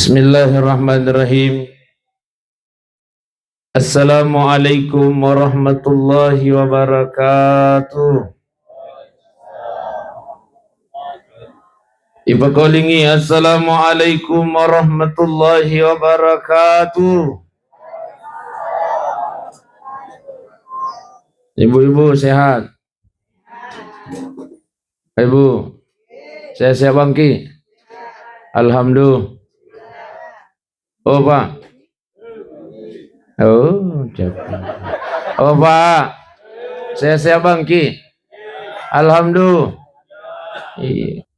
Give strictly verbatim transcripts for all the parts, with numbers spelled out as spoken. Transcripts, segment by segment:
Bismillahirrahmanirrahim. Assalamualaikum warahmatullahi wabarakatuh. Ipakolingi, "Assalamualaikum warahmatullahi wabarakatuh." Ibu-ibu sehat? Ibu, sehat-sehat bangki? Alhamdulillah. Oh, Pak. Oh, cakep. Oh, Pak. Sehat-sehat bangki? Alhamdulillah. Iya.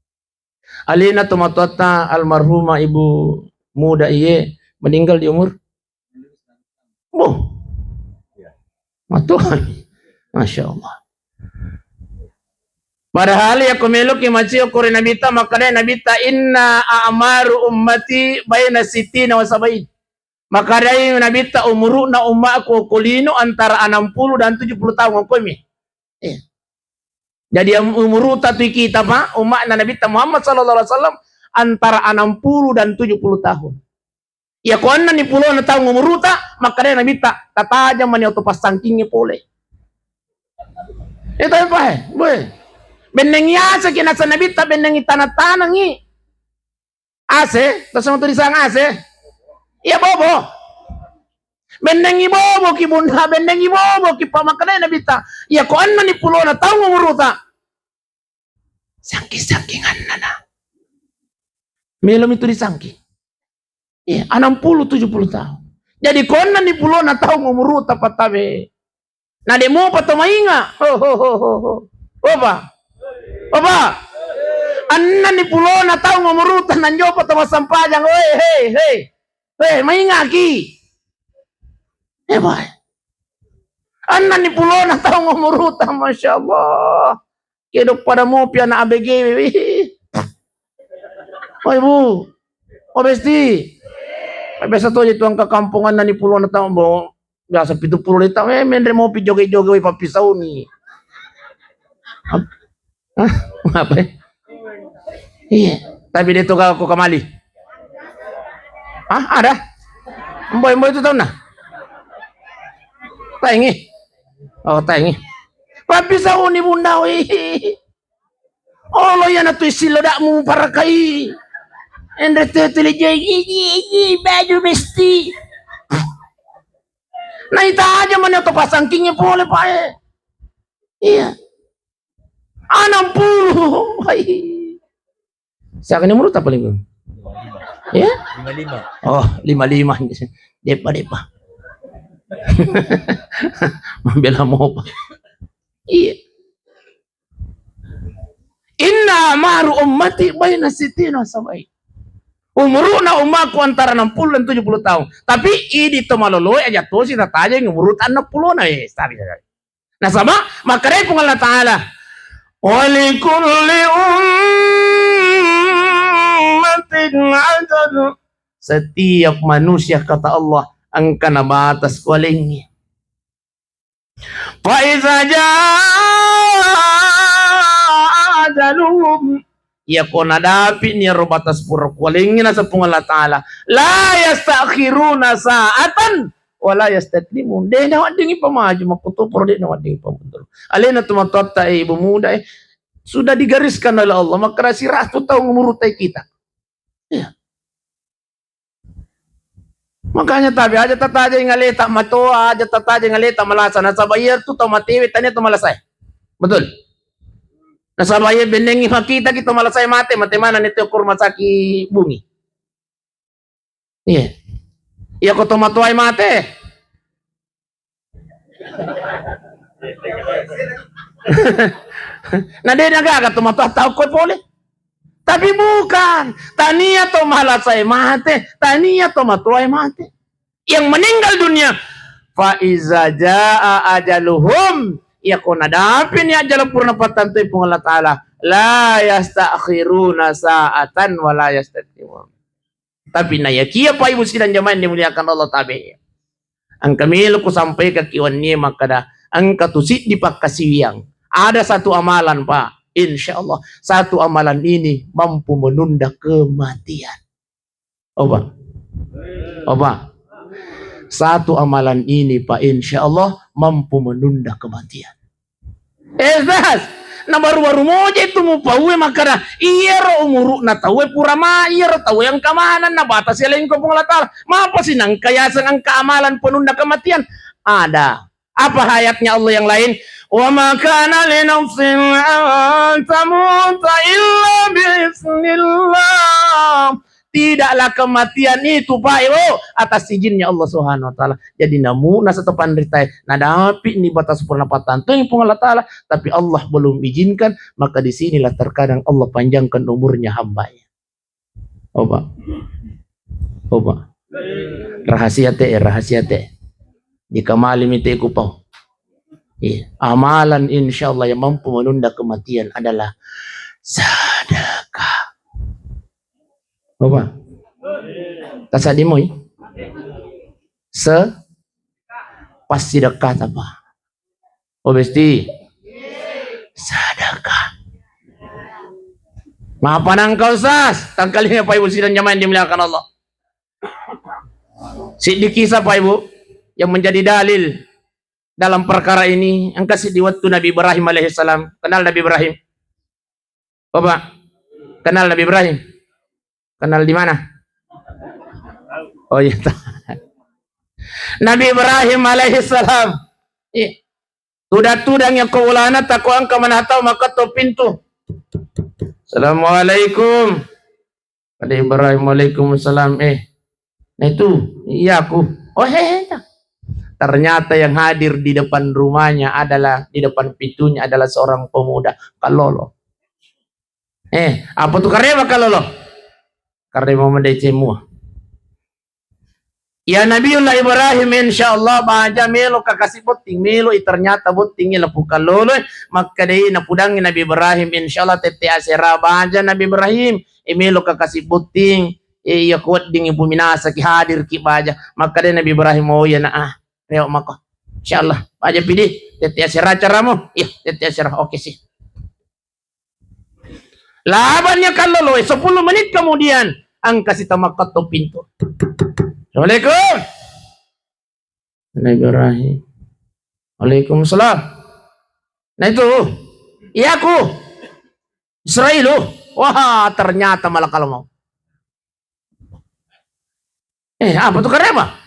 Alena tomatoatta almarhumah Ibu Muda iye meninggal di umur? Boh. Matuang. Masya Allah. Padahal yakko meloki macio kore Nabitta, makkadai Nabitta, "Inna a'maru ummati baina sittina wa sabain." Makkadai Nabitta, "Umuru'na ummaku ko lino antara enam puluh dan tujuh puluh tahun." Ngkoimi. Iya. Jadi, um-, umuruta tu kita, Pak, umma'na Nabitta Muhammad sallallahu alaihi wasallam antara enam puluh dan tujuh puluh tahun. Iya, ko ennenni pulona taung umuruta, makkadai Nabitta, "Tatajeng mani oto passangkingnge pole." Itu apa, eh? Boy. Bennengi aseki nasa Nabitta, bennengi tanah-tanangi. Ase, terus sama tulisang ase. Iya, bobo. Bennengi bobo ki bunda, bennengi bobo ki, Pak, makkadai Nabitta, "Iya, ko ennenni pulona taung umuruta, sangking-sangkinganna na." Melo mitu disangking. Iya, enam puluh, tujuh puluh tahun. Jadi, ko ennenni pulona taung umuruta, pattabe. Na de mopa to mainga. Ho, ho, ho, ho, ho. Opa. Opa. Ennenni pulona taung umuruta, nanjopa to massempajang. Oi, hei, hei. Hei, maingaki. Eh, boy. Ennenni pulona taung umuruta, Masya Allah. Kedo pada mopi anak A B G. Oi, Bu. Oh, Besti. Biasa to itu angka kampungan nani pulona taung, bo. Biasa pitu puluh lita, eh, menre mopi joge-joge, woi, pappisauni. Hah? Apa, eh? Iya. Tapi de to gau ko kamali. Hah? Ada? Mboi, mboi itu taunna. Taingi. Oh, taingi. Pappisauni, Bunda, woi. Olo, iyanatu issilodakmu parakai. Enre tete lijai, iji, iji, baju Besti. Naita aja mani oto pasangkingnge pole, Pak, eh. Iya. Enam puluh. Hai. Siaga ni umuruta paling? Ya? Lima lima. Oh, lima lima. Depa, depa. Mabela mopa. Iya. Inna a'maru ummati baina sittina wa sab'in. Umuruna ummaku antara enam puluh dan tujuh puluh tahun. Tapi idi to maloloe aja tosi tatajengi umuruta enam puluh na, eh, sabi saja. Nasaba makkedai Puang Allah Ta'ala, "Wa likulli ummatin ajal." Setiap manusia, kata Allah, engkana batas kualengngi. Fa iza jaa ajaluhum, iyako nadapi'ni ero batas pura kualengngi, naseng Puang Allah Ta'ala, la yastakhiruna sa'atan wa la yastaqdimun. De naweddingngi pamaju, makkutoparo de naweddingngi pamundur. Alena tomatoatta, eh, ibu muda, eh, sudah digariskan oleh Allah, makkeda siratu taung umurutai kita. Iya. Makanya tabe aja tatajeng aleta matoa, aja tatajeng aleta malasa. Nasaba iyatu tau matewe tania tau malasae. Betul? Nasaba iya bennengngi makitaki tau malasae mate, mate manenni tu ko rumah sakit bumi. Iya. Iya ko tau matoae mate. Na de nagaga tomatoa tau ko pole. Tapi bukan, tania to malasae mate, tania to matoae mate. Yang meninggal dunia, fa iza jaa ajaluhum, iyako nadapi'ni ajal purana pattantui Puang Allah Ta'ala, la yastakhiruna sa'atan wa la yastaqdimun. Tapi nayakia, Pak, Ibu sidang jamaah yang dimuliakan Allah tabe, engka melo kusampaikan ki wennie makkeda, engka tu siddi pakkasiwiang. Ada satu amalan, Pak, insya Allah satu amalan ini mampu menunda kematian. Opa. Opa. Satu amalan ini, Pak, insya Allah mampu menunda kematian. Eh, Ustaz, na baru-baru moje tu mupaue makkada, iyaro umuru'na tauwe pura ma, iyaro tauwe engka maneng, na batasi alengko Puang Allah Ta'ala. Mapa si nangka yaseng engka amalan penunda kematian? Ada. Apa ayatnya Allah yang lain? "Wa ma kana li nafsin an tamuta illa bi iznillah." Tidaklah kematian itu, Pak, Ibu, atas izinnya Allah Subhanahu wa Ta'ala. Jadi, namu nasatu panritae, nadapi ni batas purna patantoi Puang Allah Ta'ala, tapi Allah belum izinkan, maka di sinilah terkadang Allah panjangkan umurnya hambanya. Opa. Opa. Rahasia te, rahasia te. Jika mali mite kupau. Iya. Amalan insya Allah yang mampu menunda kematian adalah sedekah. Opa. Tasadimoi. Se Pas sedekah apa? Oh, besti. Sedekah. Mapa nangka, Ustaz? Tangkali, Bapak Ibu sidang jamaah yang dimuliakan Allah. Siddi kisah, Pak Ibu, yang menjadi dalil dalam perkara ini. Engka siddi wettu Nabi Ibrahim alaihissalam. Kenal Nabi Ibrahim? Bapak, kenal Nabi Ibrahim? Kenal di mana? Oh iya. Nabi Ibrahim alaihissalam. Iya. Tudang-tudang yang kau ulana tako engka manatau makkatto pintu. Assalamualaikum. Pada Ibrahim, "Waalaikumsalam." Eh, nah itu, iya aku. Oh, hehe. Ternyata yang hadir di depan rumahnya adalah, di depan pintunya adalah seorang pemuda. Kallolo. Eh, apa tu kareba kallolo? Kareba madeceng mua. Ya Nabiullah Ibrahim, insya Allah baja melo kakasi botting, melo i ternyata botting i lapu kallolo, eh, makkedai napudangi Nabi Ibrahim, insya Allah tette asera baja Nabi Ibrahim, eh, melo kakasi botting, eh, iya kuwedding ibu minasa ki hadir ki baja, makkedai Nabi Ibrahim, oh iya na, ah, rewa mako, insya Allah baja pidi, tette asera caramu, iya tette asera, oke sih. Labannya kalloloe, sepuluh menit kemudian, engka si tamakkatto pintu. Assalamualaikum. Nabi Ibrahim. Waalaikumsalam. Nah itu, iya aku. Israilu. Wah, ternyata malakal maut. Eh, apa tu kareba?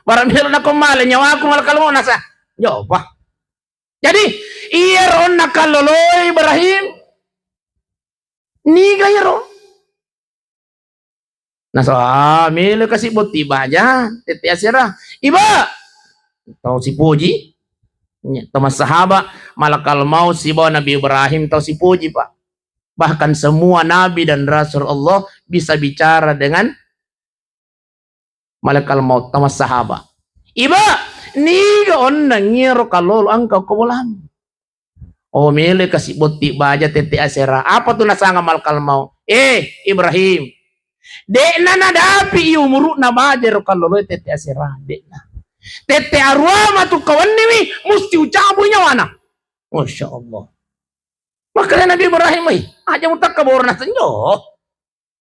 Barang biar nak kembali nyawaku malakal maut nasa. Jawab. Jadi, iyaro onna kalloloi Ibrahim, niga iyaro? Nasa, ah, melo kasi botti baja, tette asera. Iba, tau sipoji, tau massahaba, malakal maut sibawa Nabi Ibrahim, tau sipoji, Pak. Bahkan semua nabi dan rasul Allah bisa bicara dengan malakal maut, tamassahaba. Iba, niga onnang iyaro kallolo engka ko bolam? Oh, melo kasi botti baja tette asera. Apa tu nasanga malakal maut? Eh, Ibrahim. De'na nadapi i umuru'na baja ro kallolo tette asera. De'na. Tette arua matu kawenniwi musti ucabui nyawana. Masya Allah. Makanya Nabi Ibrahim, "Wih, aja mutakka boro nasenjo."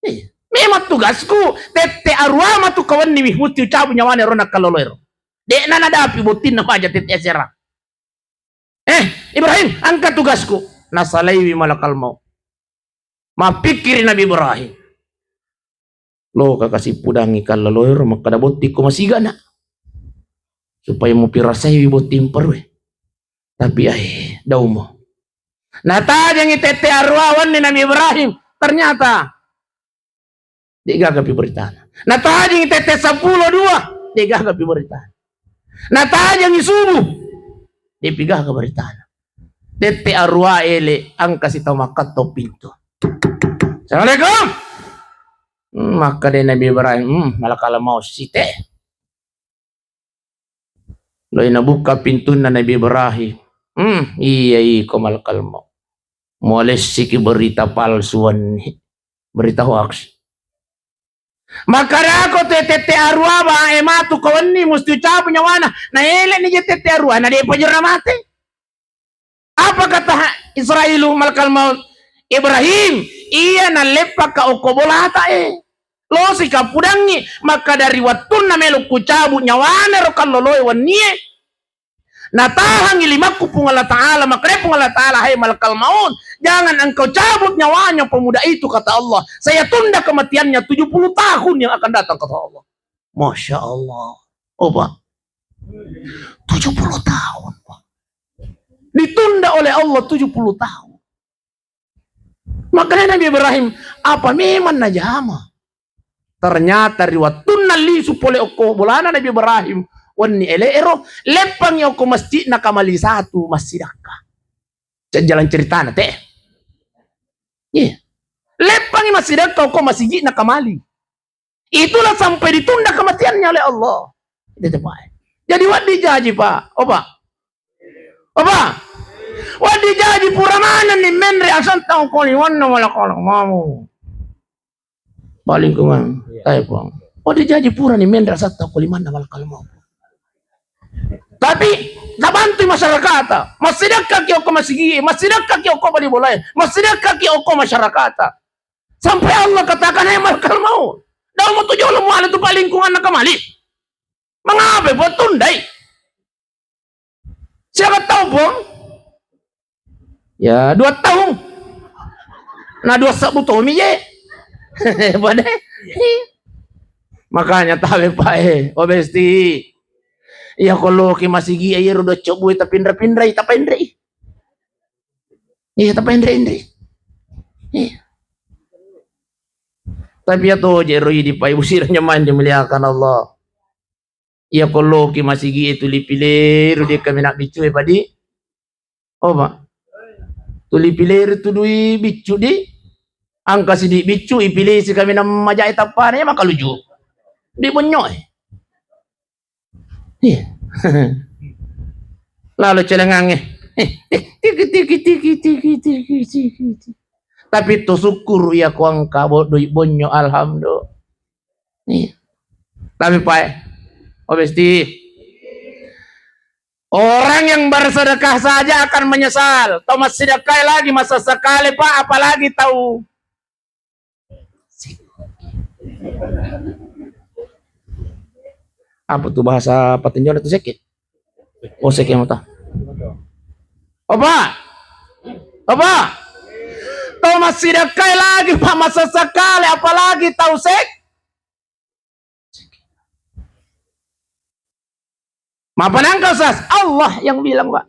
Iya. Memang tugasku, tette arua matu kawenniwi, musti ucabu nyawana ero nakkaloloero. De'na nadapi bottinna baja tette asera. Eh, Ibrahim, engka tugasku. Nasalaiwi malakal maut. Mappikkiri Nabi Ibrahim. Loka kasi pudangi kalloloero makkada botting ko masigana. Supaya mupirasaiwi botting parue. Tapi ae, daumo. Natajengi tette arua wenni Nabi Ibrahim, ternyata de'gaga pi beritana. Natajengi tette seppulo dua, de'gaga pi beritana. Natajengi subuh, de'pi gaga beritana. Tette arua ele, engka si tau makkatto pintu. Assalamualaikum. Hmm, makkeda Nabi Ibrahim, hmm, malakal maut site. Loi nabukka pintunna Nabi Ibrahim. Hmm, iya iko malakal maut. Mualessiki berita palsu wenni. Berita hoax. Makkedako te tette arua bae matu ko wenni musti ucabu nyawana. Naeleni je tette arua, na de'pa jero namate. Apa kata Israilu malakal maut? Ibrahim, iya nalleppaka okko bolata e. Losi kappudangngi, makkada ri wettunna melo kucabut nyawana ro kalloloe wennie, natahangngi limakku Puang Allah Ta'ala, makkada Puang Allah Ta'ala, "Hai malakal maut, jangan engkau cabut nyawanya pemuda itu," kata Allah. "Saya tunda kematiannya tujuh puluh tahun yang akan datang," kata Allah. Masya Allah. Oh, Pak. Tujuh puluh tahun, Pak. Ditunda oleh Allah tujuh puluh tahun. Makanya Nabi Ibrahim, apa memang najama? Ternyata ri wettunna lisu pole okko bolana Nabi Ibrahim, wenni ele'ero, leppangi okko masjidna kamali satu massidakka. Jalan ceritana, te. Iya. Leppangi massidakka okko masjidna kamali. Itulah sampai ditunda kematiannya oleh Allah. Itu, Pak. Jadi, wedding jaji, Pak. Oh, Pak. Oh, Pak. Wedding jaji pura manenni menre asal tau koliwanna malakal mau. Palingkungan. Iya. Tae, Pak. Wedding jaji purani menre asal tau kolimanna malakal mau. Tapi, tabantui masyarakat. Massidakka ki okko masigi, massidakka ki okko bali bolae, massidakka ki okko masyarakat. Sampai Allah katakan, "Hai malakal maut, dau mo tu jolo muala tu palingkungan nakamali. Mengapa kau tundai? Siapa tahu, Bung? Ya, dua tahun. Nah, dua sabu tomi je." Pada? Makanya tabe, Pak, eh, oh, besti. Iya, kalau ki masigi, iya, rudo cobu, tapi pinra-pinrai, tapi indri. Iya, tapi indri-indri. Iya. Tapi ya toje ro idi, Pak, Ibu sidang jamaah yang dimuliakan Allah. Iya, kalau ki masigi itu lipileru di kami nak biccu, eh, padi. Oh, Pak. Tuli pileru tu dui biccu di. Angka sidi biccu, ipilisi kami namajai tappana, ya maka luju. Di bonyo, eh. Iya. Lalu celengange. Eh, eh, tiki, tiki, tiki, tiki, tiki, tiki, tiki. Tapi tu syukur ya ku angka bo-, dui bonyo, alhamdulillah. Iya. Tapi pae. Oh, besti. Orang yang bersedekah saja akan menyesal. Tau massidekkai lagi masessekale, Pak, apalagi tau apa tu bahasa Patenjona tu seke? Oh, seke mata. Apa? Apa? Tau massidekkai lagi, Pak, masessekale, apalagi tau sek-, Mapanangka sas, Allah yang bilang, Pak.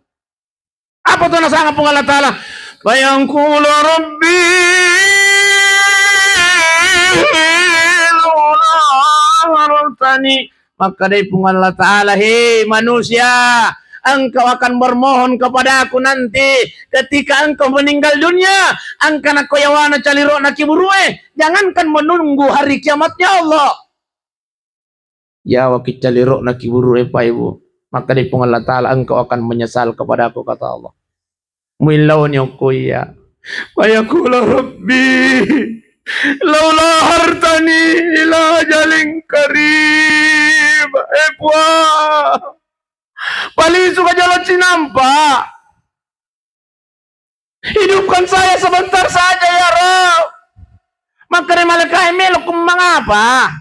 Apa tu nasanga Puang Allah Ta'ala? Fayaqulu rabbi laula akhartani. Maka dari Puang Allah Ta'ala, "Hei manusia, engkau akan bermohon kepadaku nanti ketika engkau meninggal dunia, engka nako yawana calirona kiburue, jangankan menunggu hari kiamatnya Allah." Yawa ki calirona kiburue, Pak, Ibu. Maka dari Puang Allah Ta'ala, "Engkau akan menyesal kepadaku," kata Allah. Muillauni okko iya. Fayaqulu rabbi laula akhartani ila ajalin qarib. Eh, Puang. Palisu ka jolo cinampa. Hidupkan saya sebentar saja, ya Rabb. Makkeda malaikae, "Melo ko mangapa?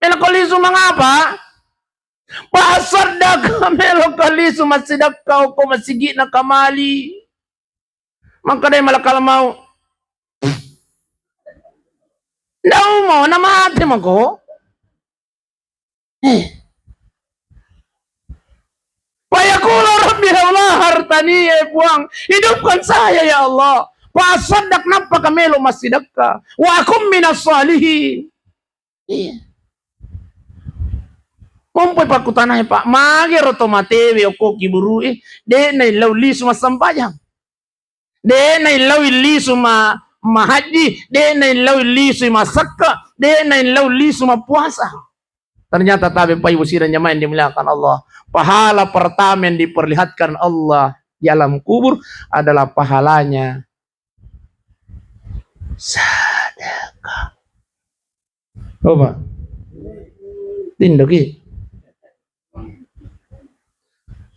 Melo ko lisu mangapa?" Pasaddaka, melo ko lisu massidakka okko masigi'na kamali. Makkeda malakal maut, "Ndau mo, namate mako?" Eh. Fayaqulu rabbi laula akhartani, eh, Puang, hidupkan saya ya Allah. Fa asaddaq, nappa ka melo massidakka. Wa akun minas salihin. Iya. Mompoi pakkutanai, Pak, magi ro to matewe okko kiburue, de' naillau lisu massempajang. De' naillau lisu ma-, mahajji, de' naillau lisu massakka, de' naillau lisu mappuasa. Ternyata tabe, Pak, Ibu sidang jamaah yang dimuliakan Allah, pahala pertama yang diperlihatkan Allah di alam kubur adalah pahalanya sedekah. Coba. Tindoki.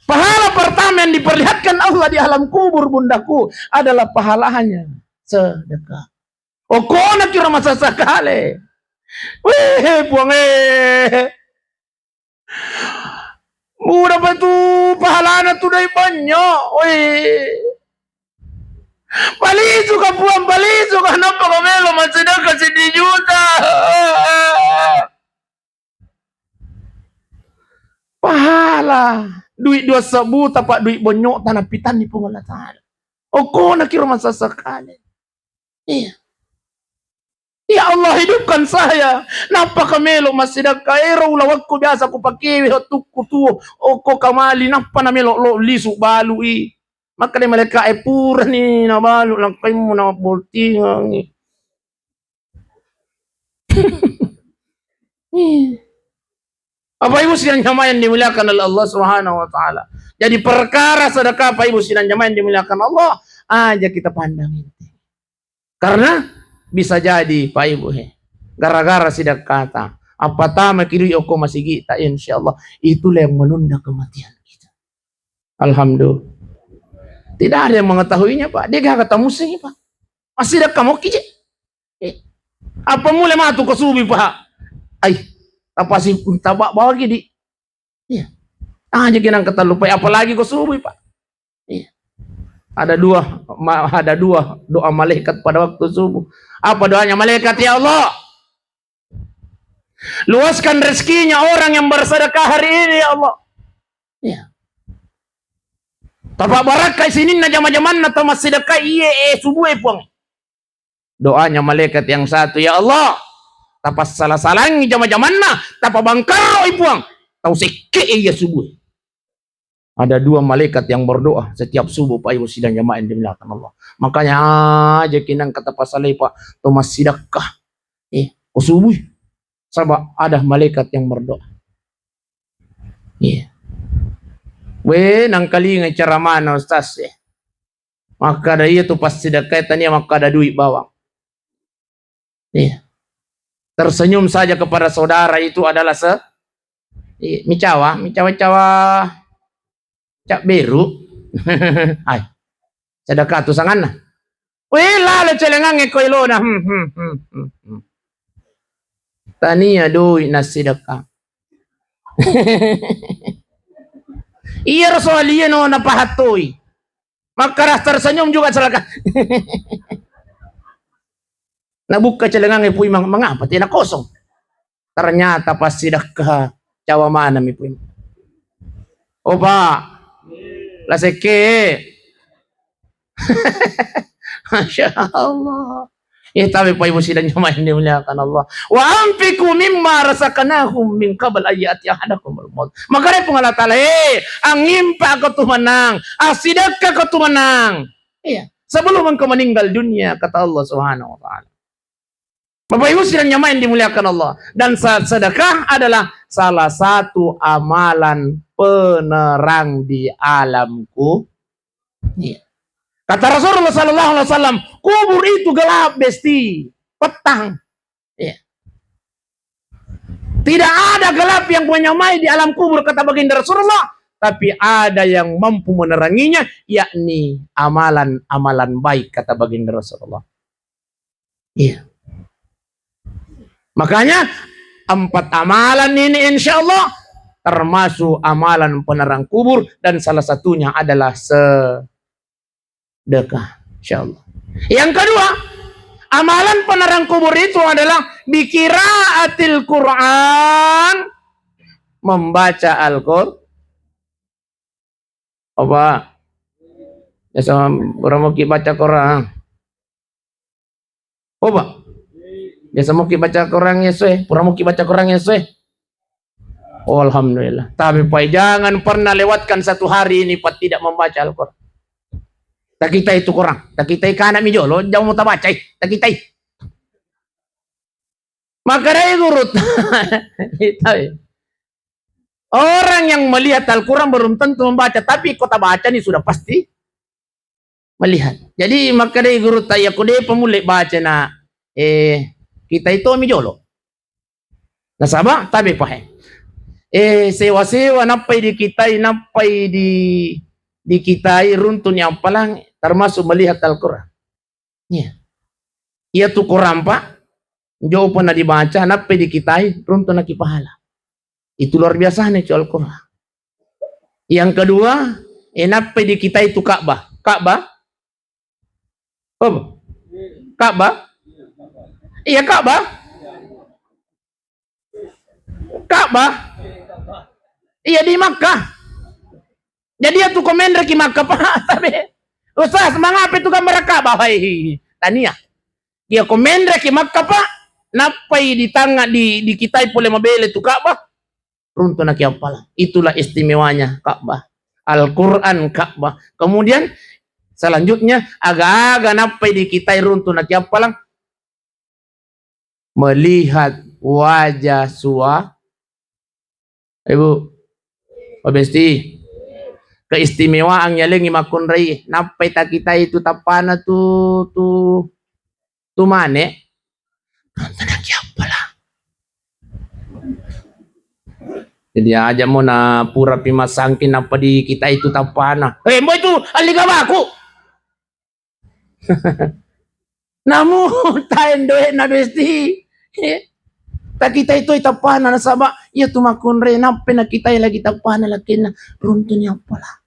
Pahala pertama yang diperlihatkan Allah di alam kubur, bundaku, adalah pahalanya sedekah. Okona kiro masessekale. Weh, Puang, eh. Muda pa tu pahalana tu doi banyak. Weh. Palisu ka, Puang, palisu ka, nappa ka melo massidekka siddi juta. Pahala. Duit dua sebbu, tapa duit bonyok, tanah pitanni Puang Allah Ta'ala. Okko na kiro masa sekali. Iya. Ya Allah, hidupkan saya. Nappa ka melo massidekka, ero ulawakku biasa ku pakewe, tukku tuo, okko kamali, nappa na melo lo lisu balui. Maka de malaikat e purani nabalu, langkaimmu na boltingangi. Bapak Ibu sidang jamaah yang dimuliakan oleh Allah Subhanahu wa Ta'ala. Jadi, perkara sedekah, Bapak Ibu sidang jamaah yang dimuliakan Allah, aja kita pandang enteng. Karena bisa jadi, Pak Ibu, he, gara-gara sidekah ta, apa tama kiri oko masigi ta, insya Allah, itulah yang menunda kematian kita. Alhamdulillah. Tidak ada yang mengetahuinya, Pak. Dia gak ketemu sih, Pak. Masih ada kamu kije. Eh. Apa mulai matu ke subuh, Pak? Ai, apa sih, tabak bawa gini? Iya. Aja kinang keterlupai, apalagi ke subuh, Pak. Iya. Ada dua, ma-, ada dua doa malaikat pada waktu subuh. Apa doanya malaikat? Ya Allah, luaskan rezekinya orang yang bersedekah hari ini, ya Allah. Iya. Tapa barakka sininna jama-jamanna tau massidekka iye, eh, subuh, eh, Puang. Doanya malaikat yang satu, "Ya Allah, tapassala-salangi jama-jamanna, tapabangkarroi, Puang, tau sekke iya subuh." Ada dua malaikat yang berdoa setiap subuh, Pak Ibu sidang jamaah yang dimuliakan Allah. Makanya aja kinang kata pasalai, Pak, to massidekka. Eh, ko subuh. Sebab ada malaikat yang berdoa. Iya. We, nangkalingai ceramana Ustaz, eh. Makkada iya tu passidekkai tania makkada duit bawang. Iya. Tersenyum saja kepada saudara itu adalah se-, iya, micawa, micawa-cawa cap beru. Ai. Sedekah tu sanganna. Wih, lalo celengangnge ko ilona. Hmm, hmm, hmm, hmm, hmm. Tania duit nassidekah. Iya, Rasul, iya no napahattoi. Makkada tersenyum juga celaka. Nabukka celengangnge, pui, mang-, mengapa tidak kosong? Ternyata passidekka cawa manami, pui. Oh, Pak. La sekke. Masya Allah. Eh, tapi Pak Ibu sidang jamaah yang dimuliakan Allah. "Wa anfiqu mimma razaqnakum min qabl an ya'tiya ahadakumul maut." Maka dari Puang Allah Ta'ala, eh, angimpa ko tu menang, asidekka ko tu menang. Iya, sebelum engkau meninggal dunia, kata Allah Subhanahu wa Ta'ala. Bapak Ibu sidang jamaah yang dimuliakan Allah. Dan sa-, sedekah adalah salah satu amalan penerang di alam ku-, iya. Kata Rasulullah sallallahu alaihi wasallam, "Kubur itu gelap, besti, petang." Iya. Tidak ada gelap yang menyamai di alam kubur, kata baginda Rasulullah, tapi ada yang mampu meneranginya, yakni amalan-amalan baik, kata baginda Rasulullah. Iya. Makanya, empat amalan ini, insya Allah, termasuk amalan penerang kubur, dan salah satunya adalah sedekah, insya Allah. Yang kedua, amalan penerang kubur itu adalah biqiraatil Quran, membaca Al-Qur-, apa? Biasa pura muki baca Quran. Oh, Pak. Biasa muki baca Quran ya, Sue? Pura muki baca Quran ya, Sue? Oh, alhamdulillah. Tapi, Pak, jangan pernah lewatkan satu hari ini, Pak, tidak membaca Al-Quran. Takitai tu Quran. Takitai kana mi jolo, jauh mau tabacai. Takitai. Maka dari guru. Orang yang melihat Al-Quran belum tentu membaca, tapi kota baca ini sudah pasti melihat. Jadi, makkedai gurutta, "Iya, ko depa mulle baca na, eh, kitai tomi jolo." Nasaba, tabe pahe. Eh, sewa-sewa nappai dikitai, nappai di, dikitai, runtuni appalang, termasuk melihat Al-Quran. Iya. Iya tu Quran, Pak. Jopa na dibaca, nappai dikitai, runtunaki pahala. Itu luar biasanya itu Al-Quran. Yang kedua, eh, nappai dikitai itu Ka'bah. Ka'bah? Apa? Ka'bah? Iya, Ka'bah. Ka'bah? Iya, di Makkah. Jadi, iya tu ko menre ki Makkah, Pak. Tapi, Ustaz, mangapa itu gambar Ka'bah? Hai, tania. Iya ko menre ki Makkah, Pak. Nappai di tanga di, dikitai pole mabele tu Ka'bah. Runtunaki appalang. Itulah istimewanya Ka'bah. Al-Quran Ka'bah. Kemudian, selanjutnya, aga-aga nappai dikitai runtunaki appalang. Melihat wajah sua-, Ibu, Pak Besti, keistimewaan yalengi makkunrai, nappai takitai tu tappana tu, tu, tu mane, tontonaki appalang. Jadi aja mo na pura pi masangki nappa dikitai tu tappana. Eh, mbo itu alli gawaku. Namu taen doe'na Besti. Eh, takitai toi tappana nasaba iya tu makkunrai nappai nakitai lagi tappana lakinna runtuni appalang.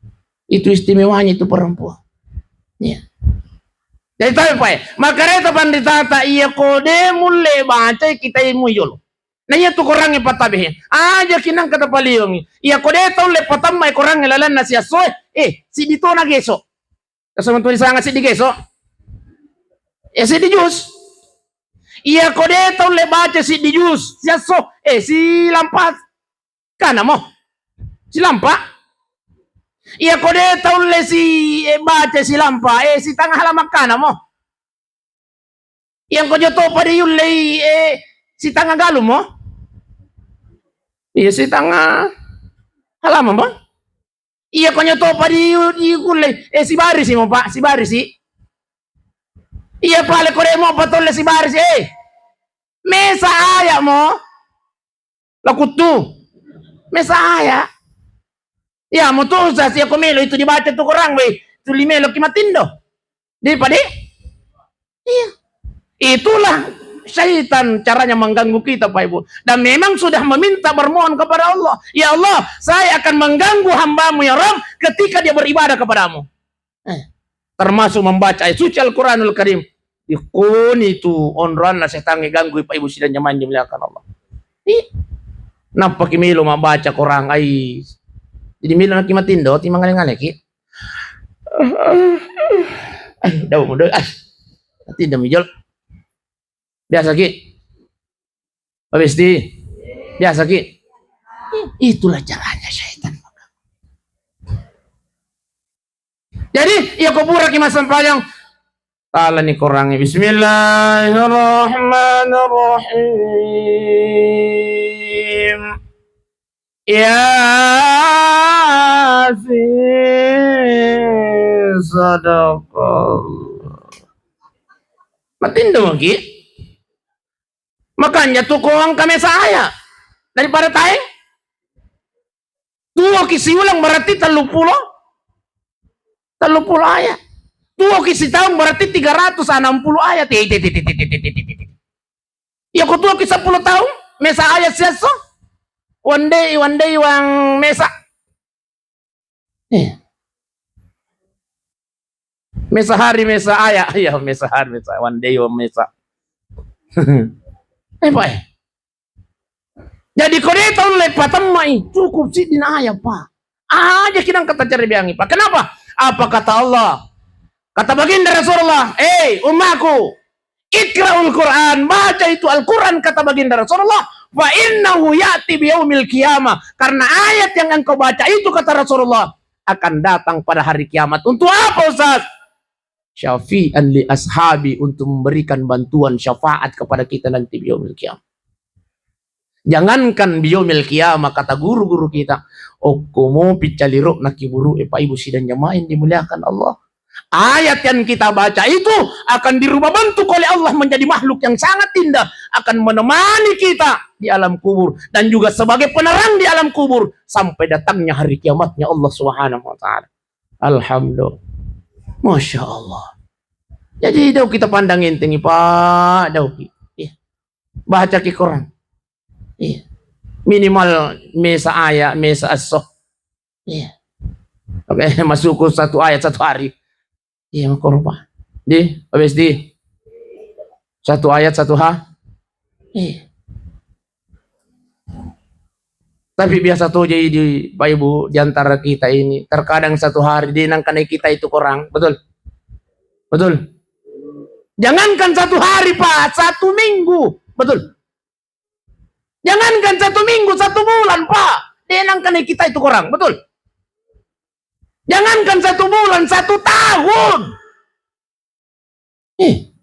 Itu istimewanya itu perempuan. Iya. Jadi tapi pae, makareta panditata iya ko de mulle baca kitai mu yolo. Na iya tu korangnge patabehe. Aja kinang kata paliongi. Iya ko de taulle patamma korangnge lalanna siassoe. Eh, siddi tona geso. Tasama tuli sanga siddi geso. Eh, siddi jus. Iya ko de taulle baca siddi jus. Siasso. Eh, silampa. Kana mo. Silampa. Iya ko de taulle si, eh, baca silampa. Eh, sitanga halaman kana mo. Yang ko joto pada yullei, eh, sitanga galu mo. Iya, sitanga halaman mo. Iya, konyo topa di, di kulle. Eh, sibarisi mo, Pak, sibarisi. Iya, pale kore mo patolle sibarisi, eh. Mesa aya mo. Lakuttu. Mesa aya. Iya, mo tu, Ustaz, iya ko melo itu dibaca tu korang, weh. Tuli melo ki matindo. Di padi? Iya. Itulah syaitan caranya mengganggu kita, Pak Ibu. Dan memang sudah meminta bermohon kepada Allah, "Ya Allah, saya akan mengganggu hambamu, ya Rabb, ketika dia beribadah kepadamu." Eh, termasuk membaca ayat suci Al-Quranul Karim. Ikuni tu onroanna setan ganggu, Pak Ibu sidang jamaah yang dimuliakan Allah. Iya. Nappa ki melo membaca Quran, ai. Jadi melo naki matindo, ti mangale-ngale ki. Ai, dau mudo, ai. Matindo mijol. Biasa ki. Pak Besti. Biasa ki. Itulah caranya syaitan. Jadi, iya ko pura ki massempajang, talani korangnge. Bismillahirrahmanirrahim. Yasin, sadaqallah. Matindo maki. Makanya tu ko engka mesa aya daripada taeng. Tuo ki siulang berarti tellu pulo, tellu pulo aya. Tuo ki sitaung berarti tiga ratus enam puluh aya. Ti, ti, ti, ti, ti, ti, ti, ti, ti. Iya ko tuo ki seppulo taung, mesa aya siasso. Wandei, wandei wang mesa. Eh. Mesa hari, mesa aya. Iya, mesa hari, mesa. Wandei wang mesa. Eh, Pak, eh. Jadi, ko de taulle patemmai, cukup siddi na aya, Pak. Aja ki nang kata cerebeangi, Pak. Kenapa? Apa kata Allah? Kata baginda Rasulullah, "Eh, ummaku, iqra'ul Quran, baca itu Al-Quran," kata baginda Rasulullah, "fa innahu ya'ti biyaumil qiyamah." Karena ayat yang engkau baca itu, kata Rasulullah, akan datang pada hari kiamat. Untuk apa, Ustaz? "Syafi'an li ashabi," untuk memberikan bantuan syafaat kepada kita nanti biyaumil qiyamah. Jangankan biyaumil qiyamah, kata guru-guru kita, okko mopi calirokna kiburu'e, Pak Ibu sidang jamaah yang dimuliakan Allah. Ayat yang kita baca itu akan dirubah bentuk oleh Allah menjadi makhluk yang sangat indah, akan menemani kita di alam kubur dan juga sebagai penerang di alam kubur sampai datangnya hari kiamatnya Allah Subhanahu wa Ta'ala. Alhamdulillah. Masya Allah. Jadi, dau kita pandang entengi, Pak, dau ki. Iya. Baca ki Quran. Iya. Minimal mesa ayat, mesa esso. Iya. Oke, masuk satu ayat satu hari. Iya, makko rupa. Di, habis di. Satu ayat satu ha. Iya. Tapi biasa to jadi di Pak Ibu di antara kita ini, terkadang satu hari di nangkana kita itu kurang, betul? Betul? Jangankan satu hari, Pak, satu minggu, betul? Jangankan satu minggu, satu bulan, Pak, di nangkana kita itu kurang, betul? Jangankan satu bulan, satu tahun. Eh,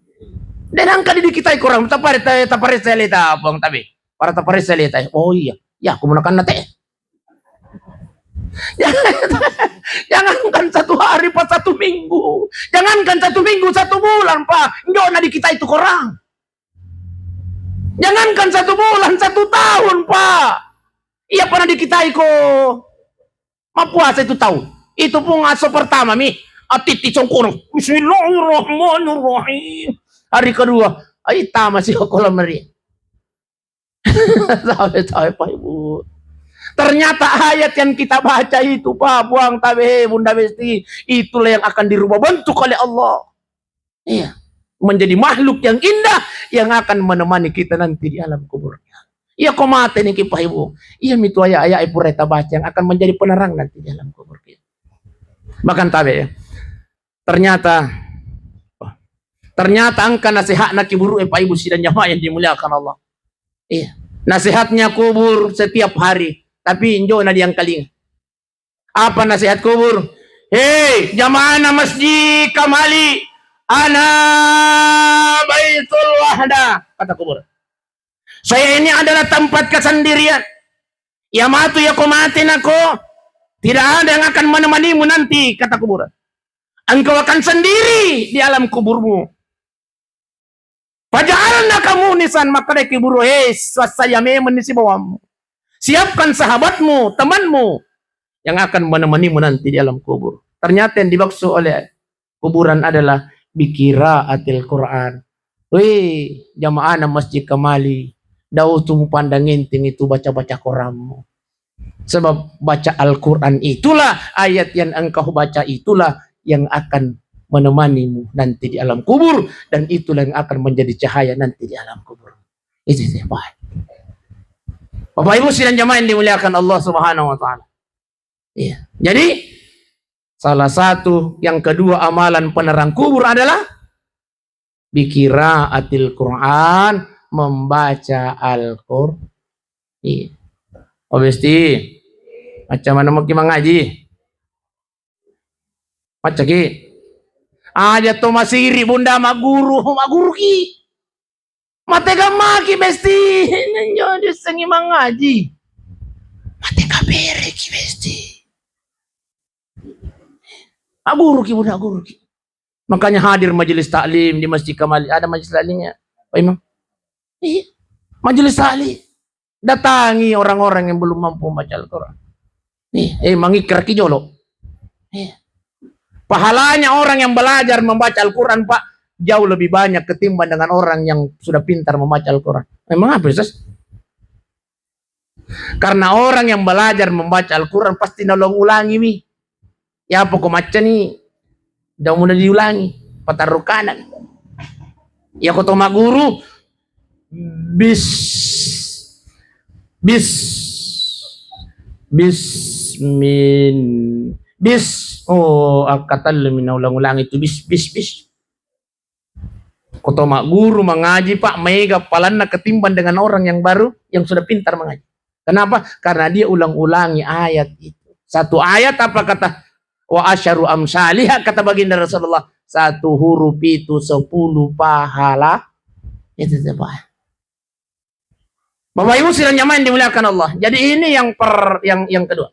de nangka di kita kurang, tapare, ta-, tapare seleta, Bang Tabe. Para tapare seleta. Oh iya, ya aku menggunakan nate. Jangankan satu hari, Pak, satu minggu. Jangankan satu minggu, satu bulan, Pak. Njo na di kita itu kurang. Jangankan satu bulan, satu tahun, Pak. Iya pernah di kita iko. Mappuasa itu tahu. Itu pun aso pertama mi. Atitti songkono. Bismillahirrahmanirrahim. Hari kedua, ai tama si kolam meri. Tahu, tahu, Pak Ibu. Ternyata ayat yang kita baca itu, Pak, Buang Tabe, Bunda Besti, itulah yang akan dirubah bentuk oleh Allah. Iya. Menjadi makhluk yang indah yang akan menemani kita nanti di alam kuburnya. Iya, ko mate niki, Pak Ibu. Iya, mitu ayat-ayat pura tabaca yang akan menjadi penerang nanti di alam kubur kita. Bahkan Tabe, ya. Ternyata, ternyata engka nasihatna kubur, eh, Pak Ibu sidang jamaah yang dimuliakan Allah. Iya. Nasihatnya kubur setiap hari, tapi njo na diangkalinga. Apa nasihat kubur? Hei, jamaahna Masjid Kamali, ana Baitul Wahda, kata kubur. Saya ini adalah tempat kesendirian. Ya matu ya ko mate nako, tidak ada yang akan menemanimu nanti, kata kubur. Engkau akan sendiri di alam kuburmu. Faja'alnaka munisan, makkedaki kubur, "Hei, swasaya memang ni sibawammu. Siapkan sahabatmu, temanmu yang akan menemanimu nanti di alam kubur." Ternyata yang dimaksud oleh kuburan adalah bikira atil Quran. Weh, jamaahna Masjid Kamali, dau tu mupandang enteng itu baca-baca Quranmu. Sebab baca Al-Quran itulah, ayat yang engkau baca itulah yang akan menemanimu nanti di alam kubur, dan itulah yang akan menjadi cahaya nanti di alam kubur. Itu sih, Pak. Bapak Ibu sidang jamaah yang dimuliakan Allah Subhanahu wa Ta'ala. Iya. Jadi, salah satu yang kedua amalan penerang kubur adalah bikira atil Quran, membaca Al-Quran. Iya. Oh, Besti, macam mana mau ki mangaji? Macam ki? Aja to masiri Bunda maguru, maguru ki. Mate gammaki, Besti. Nenyo disengi mangaji. Mate kabereki, Besti. Aguruki, Bunda, aguruki. Makanya hadir majelis taklim di Masjid Kamali. Ada majelis taklimnya, Pak Imam? Iya. Majelis taklim. Datangi orang-orang yang belum mampu membaca Al-Quran. Nih, eh, mangikraki jolo. Iya. Pahalanya orang yang belajar membaca Al-Quran, Pak, jauh lebih banyak ketimbang dengan orang yang sudah pintar membaca Al-Quran. Memang apa, Ustaz? Karena orang yang belajar membaca Al-Quran pasti naulung ulangi mi. Ya, pokok macca ni, dau muna diulangi, patarru kanang. Ya, ko to maguru, bis, bis, bis, min, bis. Oh, akkatellumi naulang-ulangi tu bis, bis, bis. Ko to magguru mangaji, Pak, maega palanna ketimbang dengan orang yang baru, yang sudah pintar mengaji. Kenapa? Karena dia ulang-ulangi ayat itu. Satu ayat apa kata? "Wa asyaru amsaliha," kata baginda Rasulullah. Satu huruf itu sepuluh pahala. Itu, itu, Pak. Bapak Ibu sidang jamaah yang dimuliakan Allah. Jadi ini yang per, yang, yang kedua.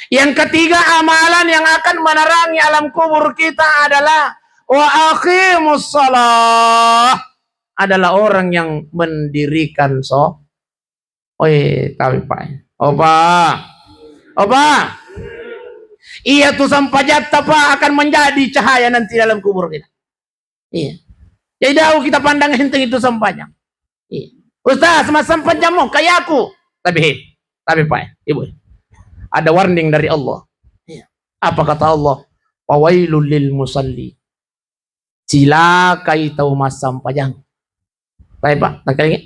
Yang ketiga, amalan yang akan menerangi alam kubur kita adalah wa aqimus shalah, adalah orang yang mendirikan so-, oi, tapi Pak. Opa. Opa. Iya tu sampajatta, Pak, akan menjadi cahaya nanti dalam kubur kita. Iya. Jadi dau kita pandang enteng itu sampajang. Iya. "Ustaz, massempajang mo kayaku." Tapi he, tapi Pak, Ibu, ada warning dari Allah. Iya. Apa kata Allah? "Fawailul lil musalli." Cilakai tau massempajang. Tapi Pak, tangkalinga.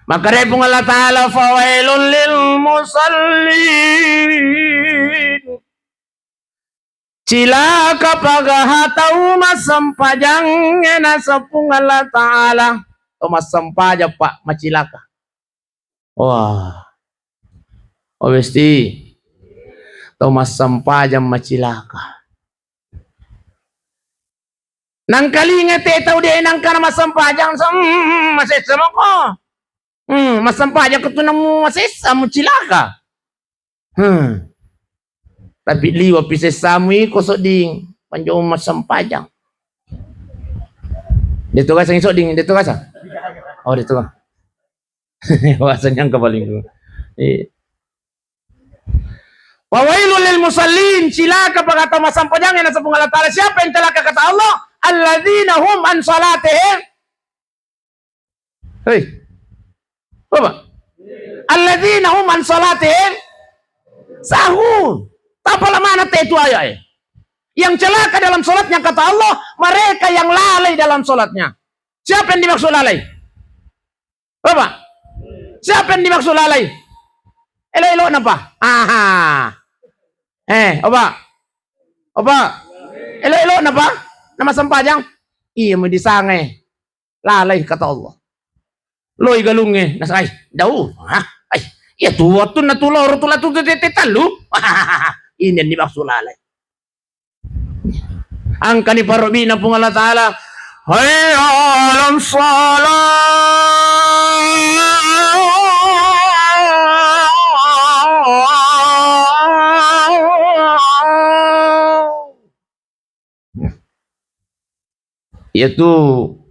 Makkedai Puang Allah Ta'ala, "Fawailul lil musallin." Cilaka pagaha tau massempajang, naseng Puang Allah Ta'ala. Tau massempajang, Pak, macilaka. Wah. Oh, besti. Tau massempajang macilaka. Nangkalinga te tau de nangkana massempajang, sem-, masessa mako. Hmm, massempajang ko tu namu masessa, mucilaka. Hmm. Tapi liwa pi sessamu iko, Sodding, panjo massempajang. De tu kasa, Sodding, de tu kasa. Oh, de tu. Bahasanya engka paling. Iya. "Fawailul lil musallin," cilaka pagaha tau massempajang, naseng Puang Allah Ta'ala. Siapa yang celaka, kata Allah? "Alladzina hum an salatihim." Hei. Apa? "Alladzina hum an salatihim sahun." Tapala mana te itu ayat, eh? Yang celaka dalam salatnya, kata Allah, mereka yang lalai dalam salatnya. Siapa yang dimaksud lalai? Apa? Siapa yang dimaksud lalai? Elo-elo napa? Aha. Eh, apa? Apa? Elo-elo napa? Nama sempajang? Iya, mau disangai. Lalai, kata Allah. Loi galungnge, nasai, dau. Hah? Ai, iya tu, wattunna tu loro tu latu te, te, te tallu. Ini yang dimaksud lalai. Angkani parobina Puang Allah Ta'ala. Hayya 'alas shalah. Iyatu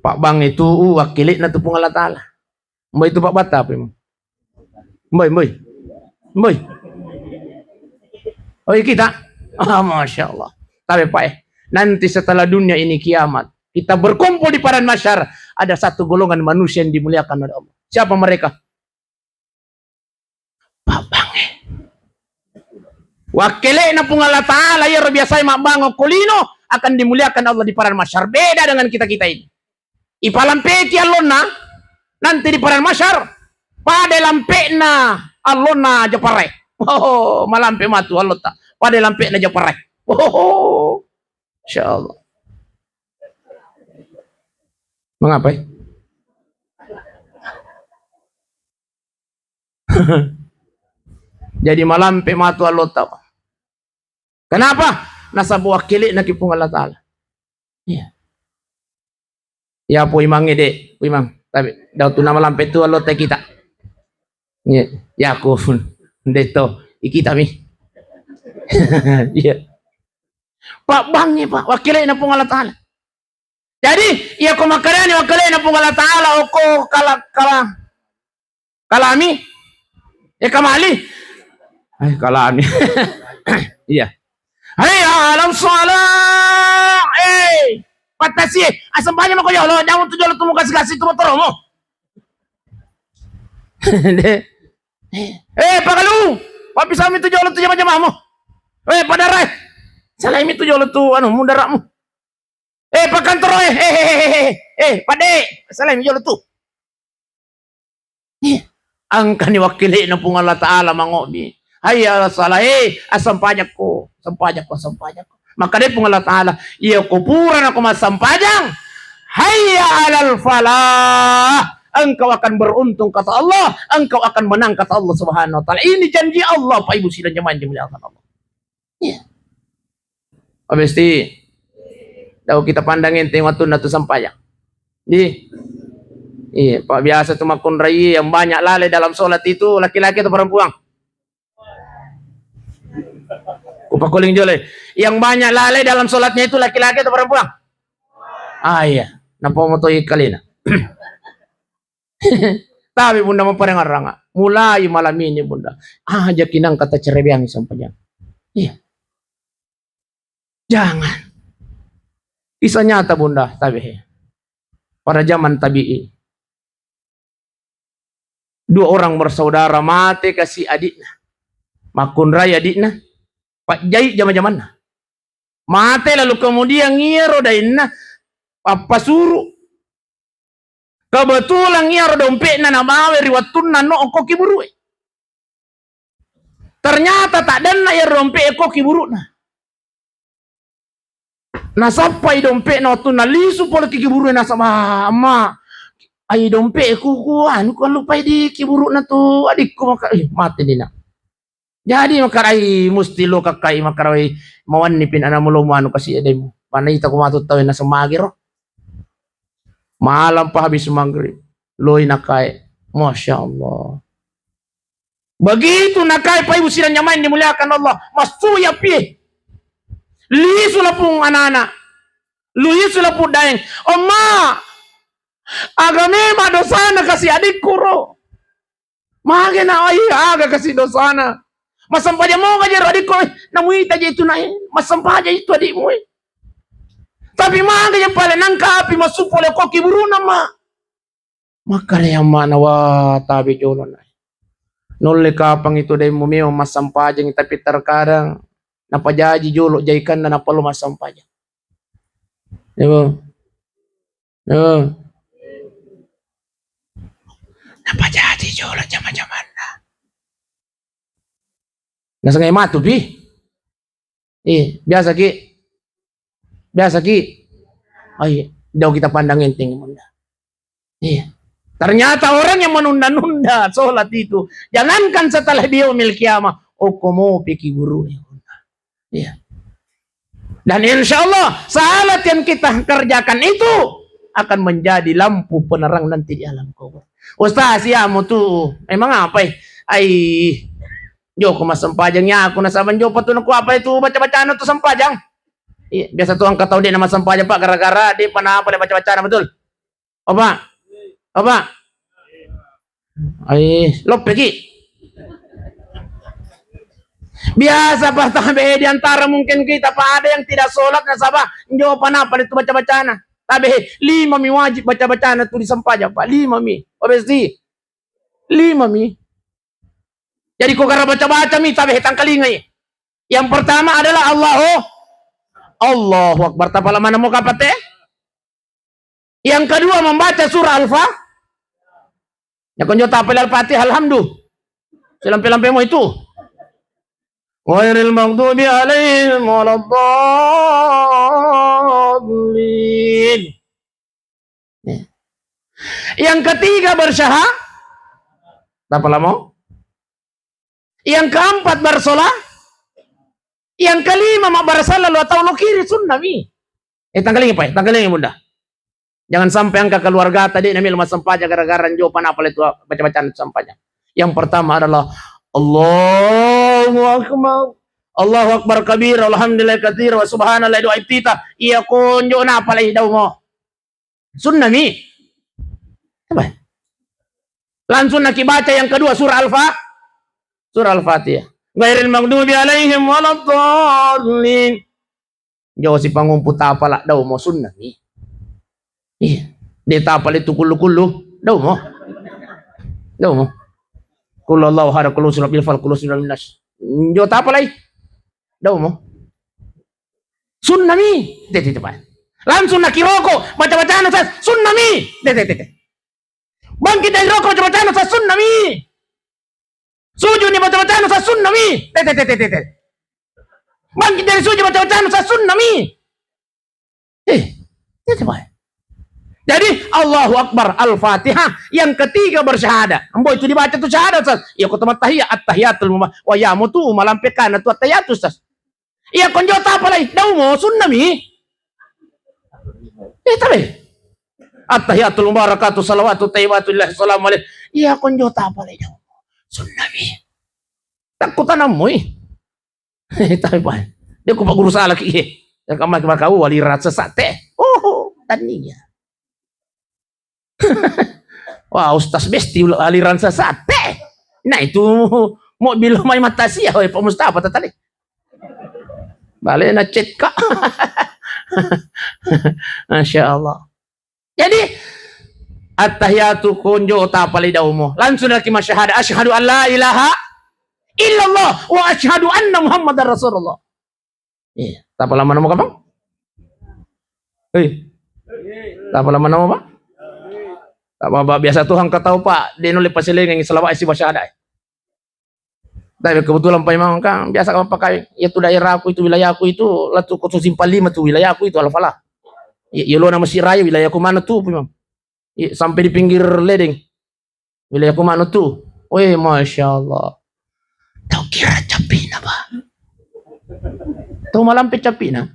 pabbang itu, uh, wakkele'na tu Puang Allah Ta'ala. Mboi tu pabbatta apa emang? Mboi, mboi. Mboi. Oh, iya kita? Ah, Masya Allah. Tapi Pak, eh, nanti setelah dunia ini kiamat, kita berkumpul di padang mahsyar, ada satu golongan manusia yang dimuliakan oleh Allah. Siapa mereka? Pabbangnge. Wakkele'na Puang Allah Ta'ala, iyaro biasae mabbang okko lino, akan dimuliakan Allah di padang mahsyar. Beda dengan kita-kita ini. Ipalampeki allonna, nanti di padang mahsyar, pada lampe'na allonna Japarre. Oh, malampe matu allotta. Pada lampe'na Japarre. Oh, Insya Allah. Mengapa, eh? Jadi malampe matu allotta. Kenapa? Nasaba wakkele'na ki Puang Allah Ta'ala. Iya. Ya, Pu Imang, ede, Pu Imang. Tapi, dau tu nama lampe tu allotta kita. Iya, ya aku pun. Deto, ikita mi. Iya. Pabbangnge, Pak, wakkele'na Puang Allah Ta'ala. Jadi, iya ko makkedani wakkele'na Puang Allah Ta'ala, okko kala-, kala-, kalami, eh, kamali. Eh, kalami. Iya. Hayya 'alas shalah. Eh, pattasi, eh, asempajang mako jolo, jangan tu jolo tu mukasi-kasi tu motoromu. De. Eh, pagalu, pappisami tu jolo tu jama-jamamu. Eh, padarai. Salaimi tu jolo tu, anu, mundaramu. Eh, pakkantoro, eh, eh, eh, eh, eh, eh, pade, salaimi jolo tu. Eh, angkani wakkele'na Puang Allah Ta'ala mangobi. Hayya 'alas shalah, eh, assempajakko, sempajakko, sempajakko. Makkeda Puang Allah Ta'ala, iya ko purana ko massempajang, hayya 'alal falah, engkau akan beruntung kata Allah, engkau akan menang kata Allah Subhanahu wa Ta'ala. Ini janji Allah, Pak Ibu sidang jamaah yang dimuliakan Allah. Iya. Abesti, dau kita pandang enteng wattunna tu sempajang. Di, iya, Pak, biasa tu makkunrai yang banyak lalai dalam sholat itu laki-laki atau perempuan? Kupakuling jole. Yang banyak lalai dalam sholatnya itu laki-laki atau perempuan? Ah, iya. Napa mau toi kalina? Tapi Bunda maparengaranga, mulai malam ini Bunda, aja kinang kata cerebeang sempajang. Iya. Jangan. Kisah nyata Bunda, tapi he. Pada zaman tabi'i. Dua orang bersaudara mate kasi adikna. Makkunrai adikna, pajjai jama-jamanna. Mate lalu kemudian iyaro dainna pappasuru. Kebetulan iyaro dompetna nabawa ri wettunna no okko kiburu'e. Ternyata taddenna iyaro dompet okko kiburu'na. Nasappai dompetna wettunna lisu pole ki kiburu'e nasaba, "Amma, ai dompetku ku anu ku allupai di kiburu'na tu adikku maka, ih, mate dina." Jadi makarai musti lo kakkai makarai mawanni pin ana mulo mu anu kasi edemu. Mana ita ku matu tau na semagiro. Malam pa habis maghrib. Loi nakae. Masya Allah. Begitu nakae pai usiran nyamain dimuliakan Allah. Masu ya pie. Lisu lapung anak-anak. Lisu lapung daeng. Oma. Aga memang dosana kasi adikku ro. Mage na ai aga kasi dosana. Massempajang moga jero adikku, eh, namuita je itu nae. Massempajang itu adikmu, eh. Tapi mage je pale nangkapi massu pole ko kiburuna ma. Makkare ammana wa tabe jolo nae. Nolle kapang itu dai mu memang massempajang tapi terkadang napajaji jolo jaikanna napalo massempajang. Ibu. Heeh. Napajaji jolo jama-jamanna. Nasengai matu pi. Iya, biasa ki. Biasa ki. Oh iya, jauh kita pandang enteng bunda. Iya. Ternyata orang yang menunda-nunda sholat itu, jangankan setelah di yaumil qiyamah, oh komo piki guru ya. Iya. Dan insya Allah salat yang kita kerjakan itu akan menjadi lampu penerang nanti di alam kubur. Ustaz, ya mau tuh, emang apa eh? Ai, joko massempajang ya aku nasabang joko tuh aku apa itu baca-bacaan tuh sempajang. Iya, biasa tuh angkat tahu dia nama sempajang pak gara-gara dia pernah apa baca-bacaan betul? Apa? Apa? Ai, loppeki. Biasa pak tabe di antara mungkin kita pak ada yang tidak sholat nasaba njo panapa itu baca-bacana. Tabe lima mi wajib baca-bacana tu di sempajang pak lima mi. Obesti lima mi. Jadi ko gara baca-baca mi tabe tangkalingai. Yang pertama adalah Allahu Allahu Akbar. Tapala mana mau kapate? Yang kedua membaca surah Al-Fa. Ya konjo tapel Al-Fatihah alhamdu. Selampe-lampe mau itu. Ghairil maghdubi alaihim waladdallin. Ya. Yang ketiga bersyahadat. Tapala mau? Yang keempat bersolah. Yang kelima mak bersalah lo atau lo kiri sunnah mi. Eh tangkalingi pak, tangkalingi bunda. Jangan sampai angka keluarga tadi nami lo massempajang gara-gara njo panapa itu baca-bacaan sempajang. Yang pertama adalah Allahu Akbar. Allahu Akbar kabira, alhamdulillah katsira, wa subhanallah doa iftitah. Iya konjo napa lai dau mo. Sunnah mi. Apa? Langsung naki baca yang kedua surah Al-Fa, surah Al-Fatihah. Ghairil maghdubi alaihim waladdallin. Jauh si pangumpu tapala dau mo sunnah mi. Iya. Dia tapala itu kullu-kullu dau mo. Dau mo. Kullu Allahu hada kullu sunnah bil fal kullu sunnah minas. Jauh tapalai. Dau mo. Sunnah mi. Tete tete. Langsung naki roko baca-bacana sa sunnah mi. Tete tete. Bangkit dari roko baca-bacana sa sunnah mi. Sujud ni baca-bacana sa sunnah mi. Tete tete tete. Bangkit dari sujud baca-bacana sa sunnah mi. Eh, tete bae. Jadi Allahu Akbar, Al-Fatihah, yang ketiga bersyahadat. Ambo itu dibaca tu syahadat sa. Ya kota tahiyat, at-tahiyatul mubah. Wa ya mutu malampekana tu at-tahiyatul sa. Iya konjo tapalai, dau mo sunnah mi. Eh tabe. At-tahiyatul mubarakatuh salawatu tayyibatu lillahi salamu alaihi. Iya konjo tapalai dau mo sunnah mi. Takku tanammu eh. Tabe pak. Dia ku pak guru salah ki. Yang kamar kamar kau wali rasa sate. Oh, tania. Wah, Ustaz Besti aliran sesat. Teh. Nah, itu mobil mai matasia, oi, Pak Mustafa tadi. Balik na chat kak. Masya Allah. Jadi Attahiyatu konjo tapalai daumo. Langsung laki masyahada, "Asyhadu an la ilaha illallah wa asyhadu anna Muhammadar Rasulullah." Iya, tapala manamo kapang? Hei. Tapala manamo, Pak? Tapa, Pak, biasa Tuhan katau, Pak, de nulle pasilengengi selawat siba syahada. Tapi kebetulan Pak Imam kan biasa kapang pakai, ya tu daerahku itu, wilayahku itu, latu khusus simpang lima tu wilayahku itu, Al-Falah. Ya, ya lo nama si raya wilayahku mana tu, Pak Imam? Iya, sampai di pinggir ledeng. Wilayahku manu tu. Weh, Masya Allah. Tau kira capina, Pak. Tau malampe capina.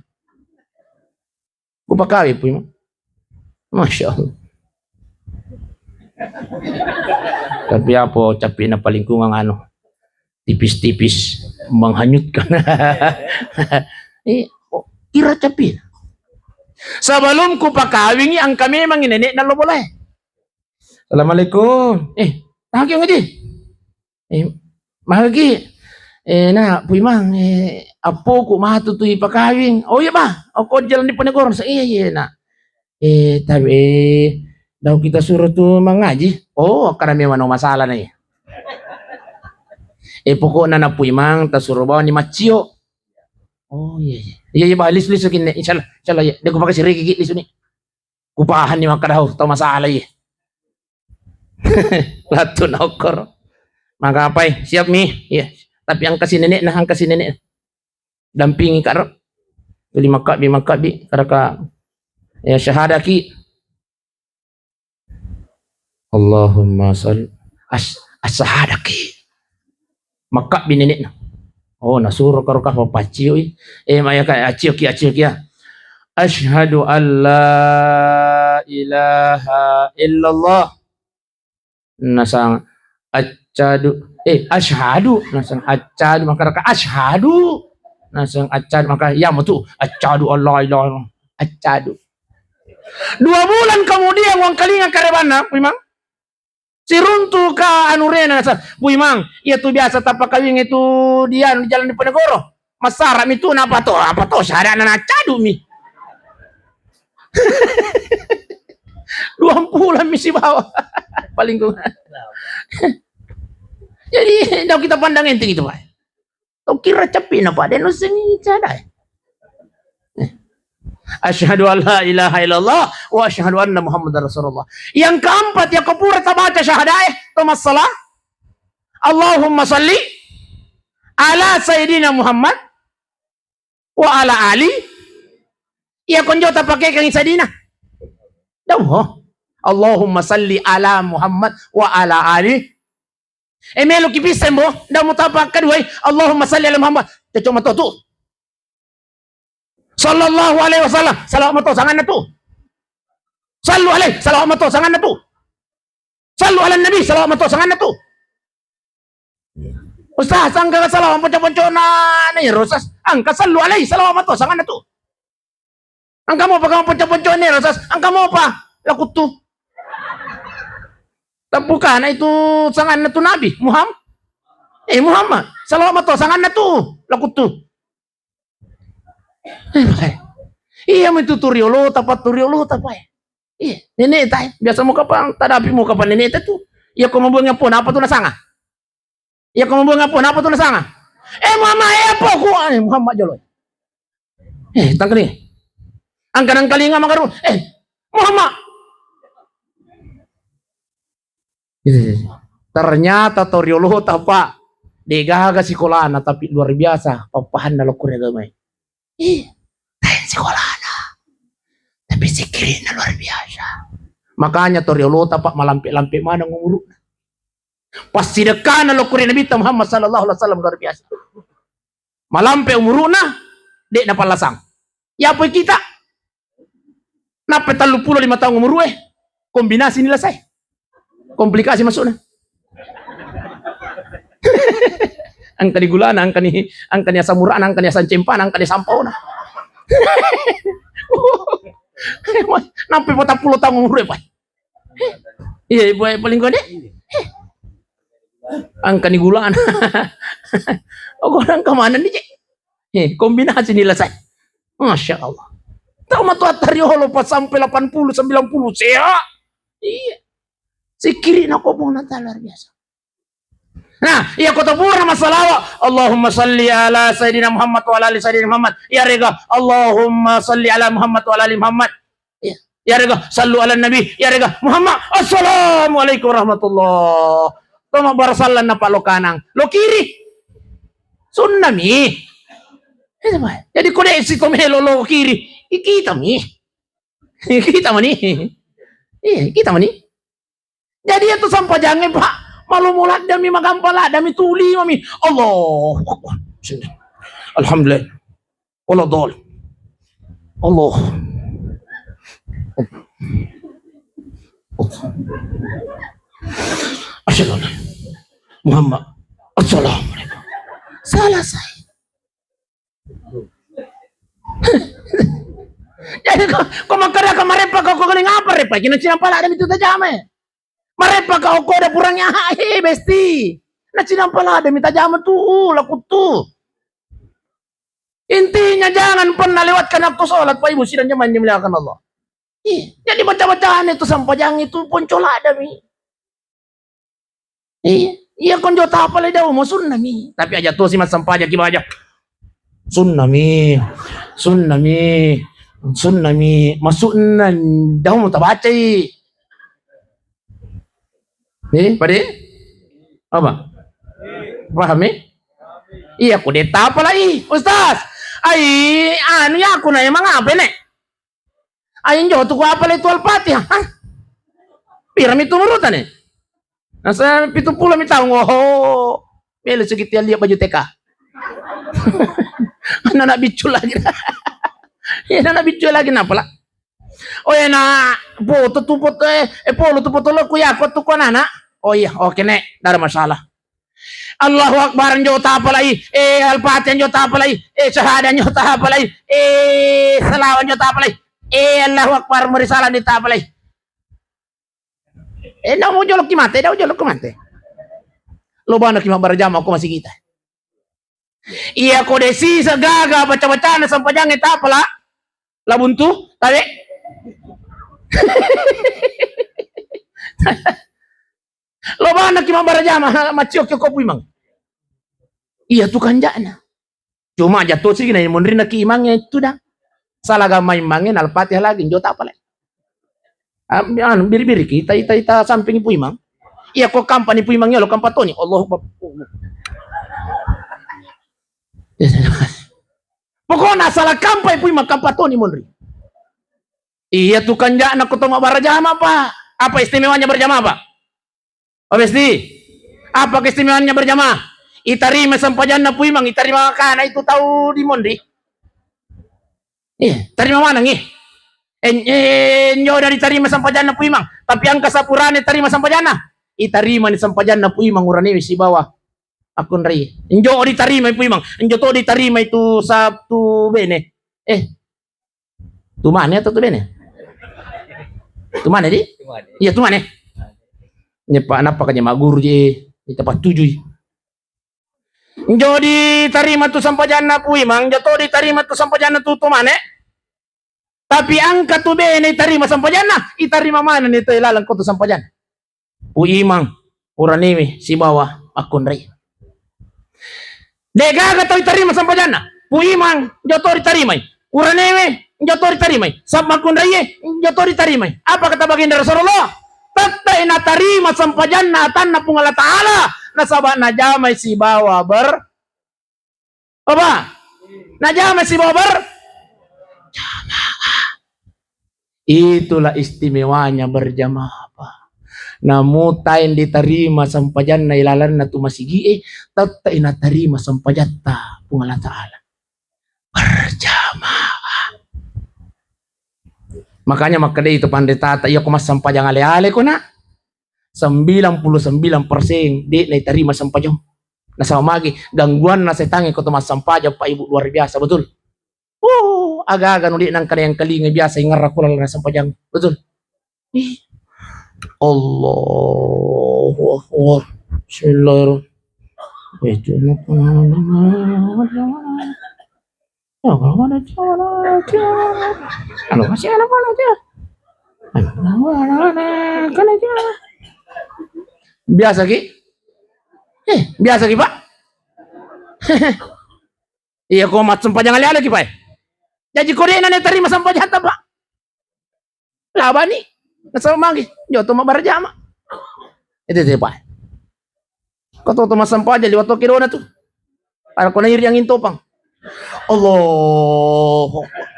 Ku pakawi pui, Masya Allah. Tapi apa capina palingkungan anu? Tipis-tipis menghanyutkan. Eh, oh, kira capina. Sebelum ku pakawingi angka memang nenek nallo boleh. Assalamualaikum. Eh, tangki ngaji. Eh, magi. Eh, na, Puimang, eh, appoku matu tu ipakawing. Oh iya, Bah. Aku jalan di Penegorong. Iya, iya, nak. Eh, tapi, eh, dau kita suruh tu mangaji. Oh, karena memang no masalah nih. Eh, pokoknya na Puimang, tak suruh bawa ni macio. Oh, iya, iya. Iya, iya, Bah, lis, lis, gini. Insyaallah, insyaallah, iya. Dia aku pakai siriki, lis, ni. Kupahanni makkeda, "Hau, tau masalah iye." Lattu naokkoro. Makapai, siap mi? Iya. Tapi angkasi nenekna, angkasi nenekna. Dampingi karo. Tuli makkabbi, makkabbi, karaka, ya, syahadaki. Allahumma sal-, as-, as-syahadaki. Makkabbi nenekna. Oh, nasuro karo ka papaccioi. Eh, maya ka, accio ki, accio ki ya. Asyhadu an la ilaha illallah. Nasang accadu, eh, asyhadu. Nasang accadu, maka raka asyhadu. Nasang accadu, maka ya mutu. Accadu an la ilaha illallah. Accadu. Dua bulan kemudian, wangkalinga karebanna, Puimang. Siruntu ka anurena, nasa, "Puimang, iya tu biasa tapakawing itu di anu, di Jalan Diponegoro. Massara mi tu, napa to, apa to, syahadana naccadu mi." Dua bulan mi sibawa. Paling ku. Jadi, dau kita pandang enteng itu, Pak. Tau kira capina, Pak, de nusengi cadae. Eh. Asyhadu an la ilaha illallah wa asyhadu anna Muhammadar Rasulullah. Yang keempat, ya, ko pura tabaca syahadae, to massala. Allahumma salli ala Sayyidina Muhammad wa ala ali. Iya konjo tapake kang Sayyidina. Dawuh. Allahumma salli ala Muhammad wa ala ali. E, meloki pisseng, bo. Nda mutapa kedua, Allahumma salli ala Muhammad. Cocok mato tu. Sallallahu alaihi wasallam. Salawat mato sanganna tu. Sallu alaihi. Salawat mato sanganna tu. Sallu ala nabi. Salawat mato sanganna tu. Ustaz, angka salawat ponco-poncona ni, Ustaz. Angka sallu alaihi. Salawat mato sanganna tu. Engka mopa kamu ponco-ponco ni, Ustaz? Engka mopa? Lakuttu. Tabbukana itu sanganna tu Nabi Muhammad. Eh, Muhammad. Salawat mato sanganna tu. Lakuttu. Eh, pakai. Iya, itu tu riolo, tapa tu riolo, tapa, eh. Iya, nenek tai. Biasa mau kapan, tadapi mau kapan nenek tu. Iya, kau mau buang apa? Apa tu nasanga? Iya, ko mabbuang apa? Napa tu nasanga? Eh, Muhammad, eh, apa ku? Eh, Muhammad jolo. Eh, tangkani. Angka nangkalinga makaru. Eh, Muhammad. Ternyata to riolo tapa. Degaga sikolana, tapi luar biasa pappahanna lokko ri agamai. Ih, taeng sikolana. Tapi sikkiri'na luar biasa. Makanya to riolota, Pak, malampe-lampe maneng umuru'na. Passidekkana lokko ri Nabitta Muhammad sallallahu alaihi wasallam luar biasa. Malampe umuru'na, de' napallasang. Yapoi kita. Nappa telluppulo lima taung umuru'e, kombinasi ni lasai. Komplikasi masukna. Angka ni gulana, angka ni, angka ni asam uratna, angka ni asam cempana, angka ni asam paona. Nampai patappulo taung umuru'e, Pak. Iya, Ibu, paling kode. Angka ni gulana. Oh, angka mana ni, Cek? Eh, kombinasi ni lasai. Masya Allah. Tau matu attariolo pas sampai delapan puluh, sembilan puluh, sehat. Iya. Sikkiri'na ko Puang Ta'ala luar biasa. Nah, iya ko to pura massalawa, Allahumma salli ala Sayyidina Muhammad wa ala ali Sayyidina Muhammad. Iyarega, Allahumma salli ala Muhammad wa ala ali Muhammad. Iya. Iyarega, sallu ala Nabi. Iyarega, Muhammad, assalamualaikum warahmatullah. To mabbarasallan na palo kanang. Lo kiri. Sunnami. Iya, Pak. Jadi ko de' si to melo lo kiri. Ikita mi. Ikita mani. Iya, ikita mani. Jadi itu sampajangnge, Pak, malomo laddami, magampa laddami, tuli mami. Allahu Akbar. Alhamdulillah. Wala dhal. Allah. Asyhadu an la Muhammad. Assalamualaikum. Selesai. Jadi ko, ko makkeda ko mareppa ko, ko ngapa reppa? Kina cinampa laddami tu tajama. Mareppa ka okko da purang ya, he, besti. Na cinampa laddami tajama tu, uh, laku tu. Intinya jangan pernah lewatkan waktu sholat, Pak Ibu sidang jamaah yang dimuliakan Allah. Iya, jadi baca-bacaan itu sampajang itu ponco laddami. Iya, iya konjo tapalai dau mo sunnami. Tapi aja to si massampajang ki baca. Sunnami, sunnami, sunnami. Maksudna dau mo tabacai. Eh, pade? Apa? Paham, eh? Iya, ko de' tapalai, Ustaz. Ai, anu ya, aku na emang apa, Nek? Ai, injo tu ko apalai tu Al-Fatihah. Hah? Pira mi tu umurta, Nek? Nasa pitu pulo mi taung. Oho. Melo sigi tia lia baju T K. Anak-anak biccu lagi. Iya, anak biccu lagi napa lah? Oh, enak. Foto tu foto, eh, eh, polo tu foto lo ku ya, ko tu ko anak. Oh iya, oke, Nek. Tidak ada masalah. Allahu Akbar njo tapalai, eh, Al-Fatihah njo tapalai, eh, syahadah njo tapalai, eh, salawat njo tapalai, eh, Allahu Akbar, murisalah ni tapalai. Eh, namo joloki mate, dau joloki mate. Lo bana ki mabbaraja ma ko masigita. Iya ko de' sisa gaga baca-bacana sampajangnge tapala. La buntu, tabe. Lo bana ki mabbaraja ma, maccio ki ko puimang. Iya tu kanjana. Cuma jatuh sih na monrinna ki imangnge itu dah. Salah gamma imangnge na Al-Fatihah lagi njo tapalai. Am-, anu, biri-biri ki, ita, ita, ita samping puimang. Iya ko kampa ni puimang ya lo kampa toni. Allahu Akbar. Pokokna salah kampai puimang kampa toni monri. Iya tu kanjana ko to mabbaraja ma, Pak. Apa istimewanya berjamaah, Pak? Pak Besti, apa keistimewaannya berjamaah? Itarima sampajanna puimang, itarima kana itu tau di monri. Iya, tarima maneng, eh. En-, eh, enjo dari tarima sampajanna puimang, tapi angka sapurane tarima sampajanna. Itarima ni sampajanna puimang uranewe sibawa akkunrai. Enjo ditarima puimang, enjo to ditarima itu Sabtu bene. Eh, Tumane atau tu bene? Tumane, di? Tumane. Iya, tumane. Nyepa napa ka jama guru je, kita patujui. Njo ditarima tu sampajanna puimang, njo to ditarima tu sampajanna tu tumane. Tapi angka tu bene tarima sampajanna, itarima mana ni tu ilalang ko tu sampajanna. Puimang, uranewe sibawa akkunrai. Degaga tau itarima sampajanna. Puimang, njo to ditarimai. Uranewe, njo to ditarimai. Sabmakkunraie, njo to ditarimai. Apa kata baginda Rasulullah? Tettai natarima sampajanna atanna Puang Allah Ta'ala. Nasaba najamai sibawa ber Apa? Najama sibawa ber-, jamaah. Itulah istimewanya berjamaah, Pak. Namu taeng ditarima sampajanna ilalanna tu masigi'e, tette'i natarima sampajatta Puang Allah Ta'ala. Berjamaah. Makanya makkedai tu panritata, iya ko massampajang ale-ale ko, nak. Sembilan puluh sembilan persen de' naitarima sampajang. Nasaba magi gangguanna setangnge ko to massampajang, Pak Ibu, luar biasa, betul? Uh, aga-aga nu de' nangka yang kalinga biasa ingarra kula lana sampajang, betul? Ih. Allahu Akbar. Bismillahirrahmanirrahim. Alo, masih ada mana aja? Alo, masih ada mana aja? Alo, mana, mana, mana, kan aja. Biasa ki? Eh, biasa ki, Pak? Iya, ko massempajang ale-ale ki, Pak. Jaji ko de'na natarima sempajatta, Pak. Labani. Nasaba magi. Joto mabarjama. Itu, itu, Pak. Ko to, to massempajang liwat to kedona tu. Ada ko nairi angin topang. Allahu Akbar.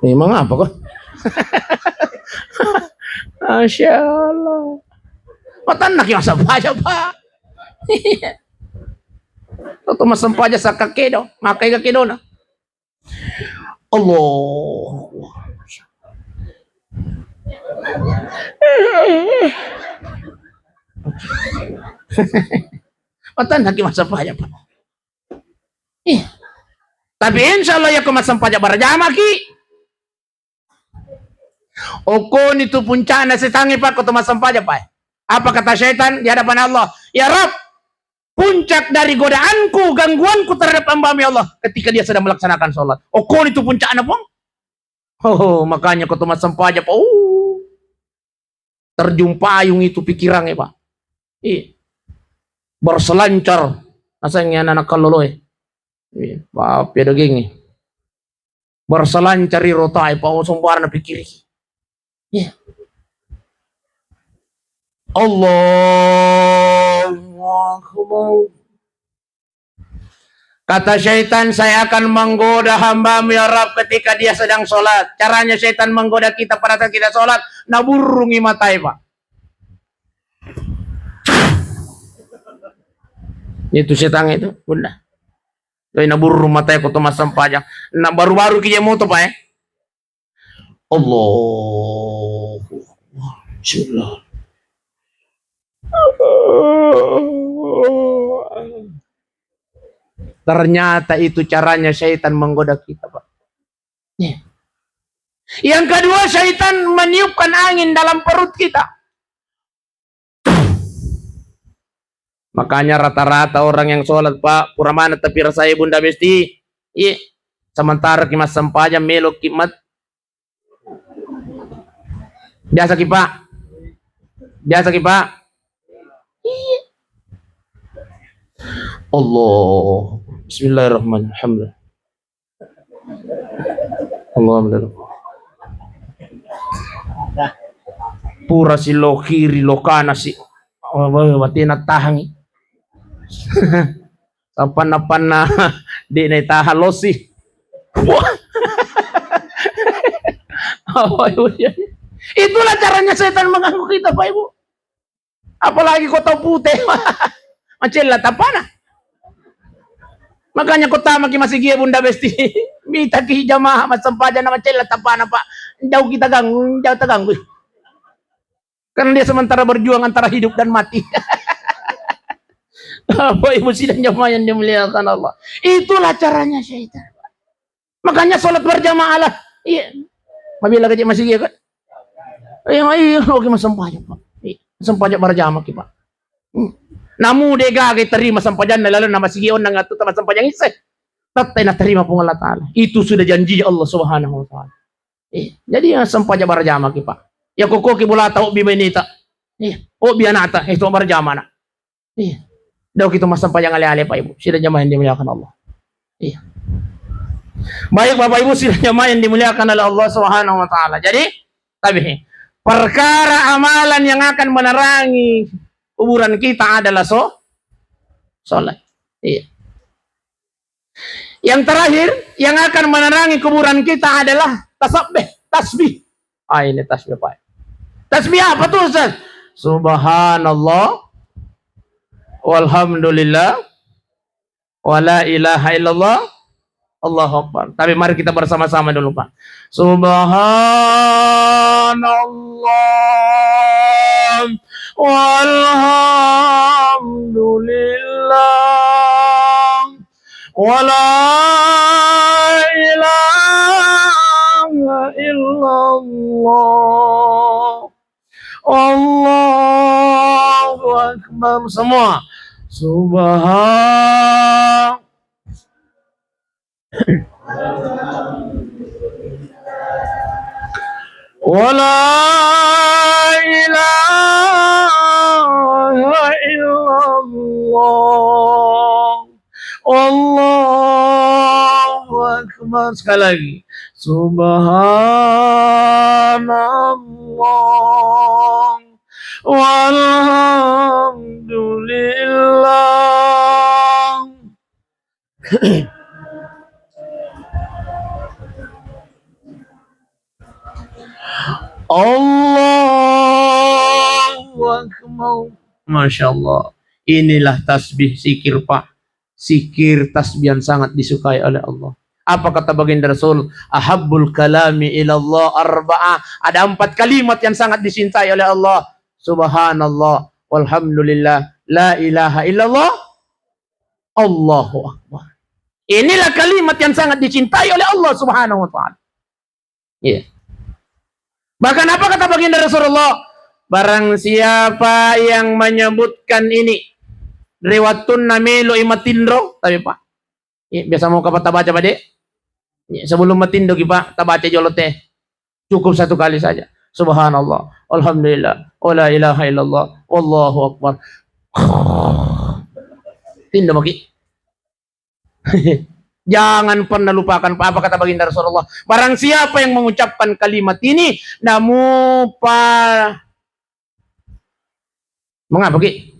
Memang apa kok? Masya Allah. Matanna ki massempajang, Pak. Toto massempajang sakka kedo, makai ka kedona. Allah. Matanna ki massempajang, Pak. Ih. Tapi insya Allah ya ko massempajang barjama ki. Okkoni tu puncana setangnge, Pak, ko to massempajang, Pak. Apa kata syaitan di hadapan Allah? Ya Rabb, puncak dari godaanku, gangguanku terhadap hamba-Mu, ya Allah, ketika dia sedang melaksanakan sholat. Okkoni tu puncana, Pong. Oh, makanya ko to massempajang, Pak. Uh. Terjun payung itu pikirangnge, Pak. Iya. Berselancar. Nasengngi anak-anak kalloloe. Iya, Pak, pada gengngi. Berselancar ri rotae, Pak, oh, sembarang napikkiri. Iya. Allahu Akbar. Kata syaitan, "Saya akan menggoda hamba-Mu, ya Rabb, ketika dia sedang sholat." Caranya syaitan menggoda kita pada saat kita sholat, naburrungi matae, Pak. Itu setan itu, Bunda. Jadi naburrung matae ko to massempajang. Nah, baru-baru ki je moto, Pak, eh. Allahu Akbar. Bismillah. Ternyata itu caranya syaitan menggoda kita, Pak. Nih. Yang kedua, syaitan meniupkan angin dalam perut kita. Makanya rata-rata orang yang sholat, Pak, pura mana tapi rasai Bunda Besti. Iya. Sementara ki massempajang, melo ki mat. Biasa ki, Pak. Biasa ki, Pak. Iya. Allah. Bismillahirrahmanirrahim. Alhamdulillah. Pura si lo kiri, lo kana si. Oh, wah, watena tahangi. Sapanna-panna de' naitaha losi. Wah. Apa itu? Itulah caranya setan mengganggu kita, Pak Ibu. Apalagi ko tau pute. Macella tappana. Makanya ko tamaki masigi e Bunda Besti. Mitaki jamaah massempajang na macella tappana, Pak. Jauh kita ganggu, jauh terganggu. Karena dia sementara berjuang antara hidup dan mati. Bapak Ibu sidang jamaah yang dimuliakan Allah. Itulah caranya syaitan. Makanya sholat berjamaah lah. Iya. Mabila kecil masih iya kan? Iya, iya, oke, massempajang, Pak. Iya, massempajang berjamaah ki, Pak. Hmm. Namu de' gaga terima sempajanna lalu nama sigi onnang atu tama sempajang isse. Tette naterima Puang Allah Ta'ala. Itu sudah janji Allah Subhanahu wa Ta'ala. Iya. Jadi ya sempajang berjamaah ki, Pak. Ya koko ki bolata, obbi baineta. Iya. Obbi anata, eh, to berjamaah na. Iya. Dau kita massempajang ale-ale, Pak Ibu. Sidang jamaah yang dimuliakan Allah. Iya. Baik, Bapak Ibu sidang jamaah yang dimuliakan oleh Allah Subhanahu wa Ta'ala. Jadi, tapi perkara amalan yang akan menerangi kuburan kita adalah so, sholat. Iya. Yang terakhir, yang akan menerangi kuburan kita adalah tasabbih, tasbih. Ah, ini tasbih, Pak. Tasbih apa tuh, Ustaz? Subhanallah, walhamdulillah, wala ilaha illallah, Allahu Akbar. Tapi mari kita bersama-sama dulu, Pak. Subhanallah, walhamdulillah, wala ilaha illallah. Allahu Akbar. Semua. Subhan. Wa la ilaha illallah. Allahu Akbar. Sekali lagi. Subhanallah. Walhamdulillah. Allahu Akbar. Masya Allah. Inilah tasbih zikir, Pak. Zikir tasbih yang sangat disukai oleh Allah. Apa kata baginda Rasul? "Ahabbul kalami ilallah arba'ah." Ada empat kalimat yang sangat dicintai oleh Allah. Subhanallah, walhamdulillah, la ilaha illallah, Allahu Akbar. Inilah kalimat yang sangat dicintai oleh Allah Subhanahu wa Ta'ala. Iya. Bahkan apa kata baginda Rasulullah? Barang siapa yang menyebutkan ini ri wettunna melo'i matinro, tapi, Pak, iya, biasa mau kapan tabaca, Pak, Dek? Iya, sebelum matinro ki, Pak, tabaca jolo teh. Cukup satu kali saja. Subhanallah, alhamdulillah, wa la ilaha illallah, wallahu akbar. Tinro maki. Jangan pernah lupakan apa kata baginda Rasulullah. Barang siapa yang mengucapkan kalimat ini, namupa, mengapa ki?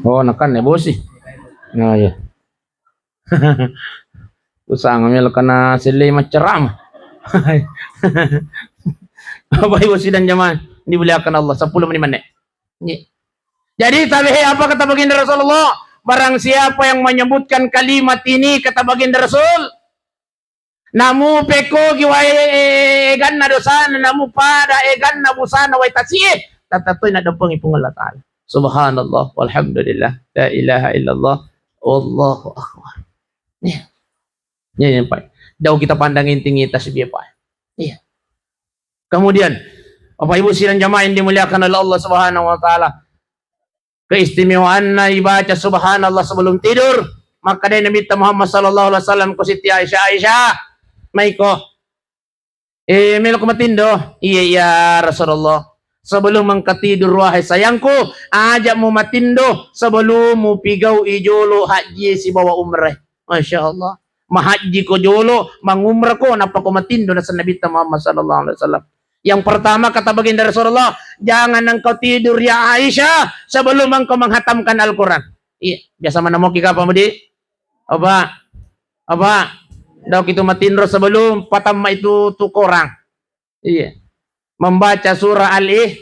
Oh, nakan ya bosi. Nah, ya. Usang melo kana sele maceram. Bapak Ibu sidang jamaah dimuliakan Allah, sepuluh menit, menit. Iya. Jadi, tabe, apa kata baginda Rasulullah? Barang siapa yang menyebutkan kalimat ini, kata baginda Rasul, namu pekko ki wae eganna dosana, namu pada eganna busana wae tasie, tatattoi naddampengi Puang Allah Ta'ala. Subhanallah, walhamdulillah, la ilaha illallah, wallahu akbar. Iya. Iya, iya, Pak. Dau kita pandang intinya tasbih, Pak. Iya. Kemudian, Bapak Ibu sidang jamaah yang dimuliakan oleh Allah Subhanahu wa Ta'ala, keistimewaanna ibaca subhanallah sebelum tidur. Maka dari Nabi Muhammad sallallahu alaihi wasallam ko Siti Aisyah, Aisyah, maiko, eh, meloko matindo? Iya, iya, Rasulullah. Sebelum engkau tidur, wahai sayangku, aja mu matindo sebelum mu pigau i jolo haji sibawa umrah. Masya Allah. Mahajji ko jolo, mangumrah ko, nappa ko matindo, nasa Nabi Muhammad sallallahu alaihi wasallam. Yang pertama kata baginda Rasulullah, "Jangan engkau tidur ya Aisyah sebelum engkau menghatamkan Al-Quran." Iya, biasa mana moki kapa mudi? Apa? Apa? Dau kitu matinro sebelum patamma itu tu korang. Iya. Membaca surah Al-Ih-,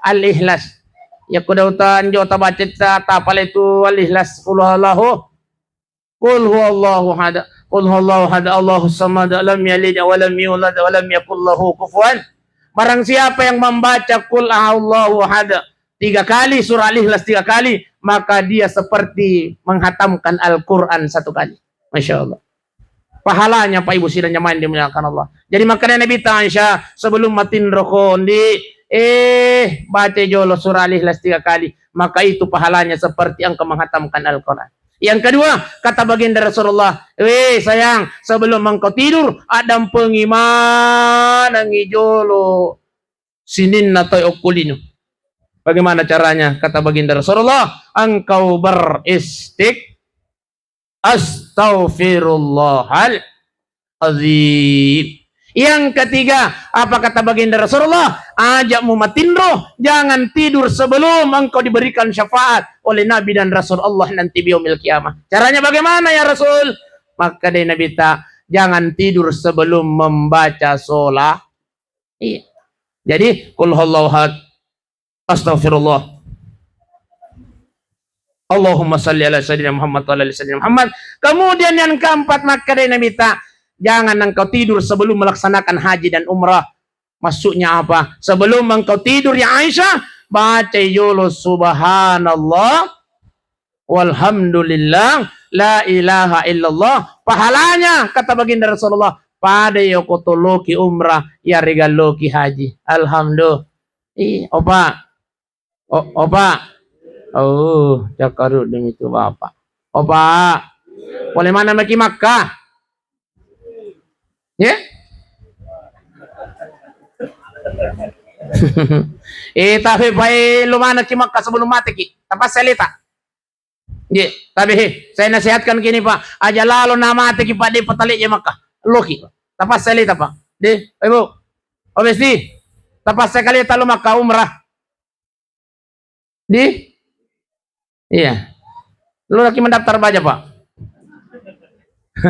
Al-Ikhlas. Ya kuda utan jota baca ta tapale tu Al-Ikhlas, qul huwallahu, qul huwallahu ahad, qul huwallahu ahad, Allahus samad, lam yalid wa lam yulad wa lam yakul lahu kufuwan. Barang siapa yang membaca qul huwallahu ahad tiga kali, surah Al-Ikhlas tiga kali, maka dia seperti menghatamkan Al-Quran satu kali. Masya Allah. Pahalanya, Pak Ibu sidang jamaah yang dimuliakan Allah. Jadi, makanya Nabi ta Aisyah, sebelum matinro kondi, eh, baca jolo surah Al-Ikhlas tiga kali. Maka itu pahalanya seperti engkau menghatamkan Al-Quran. Yang kedua, kata baginda Rasulullah, "Weh, sayang, sebelum engkau tidur, addampengi manengi jolo sininna toi okko lino." Bagaimana caranya? Kata baginda Rasulullah, "Engkau beristik-, astaghfirullahal azim." Yang ketiga, apa kata baginda Rasulullah? Aja mu matinro, jangan tidur sebelum engkau diberikan syafaat oleh Nabi dan Rasul Allah nanti di yaumil qiyamah. Caranya bagaimana ya Rasul? Maka dari Nabi ta, jangan tidur sebelum membaca surah. Iya. Jadi, qul huwallahu ahad. Astaghfirullah. Allahumma salli ala sayyidina Muhammad wa ala ali sayyidina Muhammad. Kemudian yang keempat, maka dari Nabi ta, jangan engkau tidur sebelum melaksanakan haji dan umrah. Maksudnya apa? Sebelum engkau tidur ya Aisyah, baca jolo subhanallah, walhamdulillah, la ilaha illallah. Pahalanya, kata baginda Rasulullah, pada yoko toloki umrah, ya regalloki haji. Alhamdulillah. Ih, opa. O-, opa. Oh, cakaru demi tu bapak. Opa. Pole maneng maki Makkah. Ye? Eh, tapi pae lo maneng ki Makkah sebelum mate ki. Tapasai aleta. Ye, tapi he, saya nasihatkan gini, Pak. Aja lalo na mate ki, Pak, de patale je Makkah. Loki, Pak. Tapasai aleta, Pak. De, Ibu. Obesti. Tapasai aleta lo Makkah umrah. Di? Iya. Lo lagi mendaftar baja, Pak.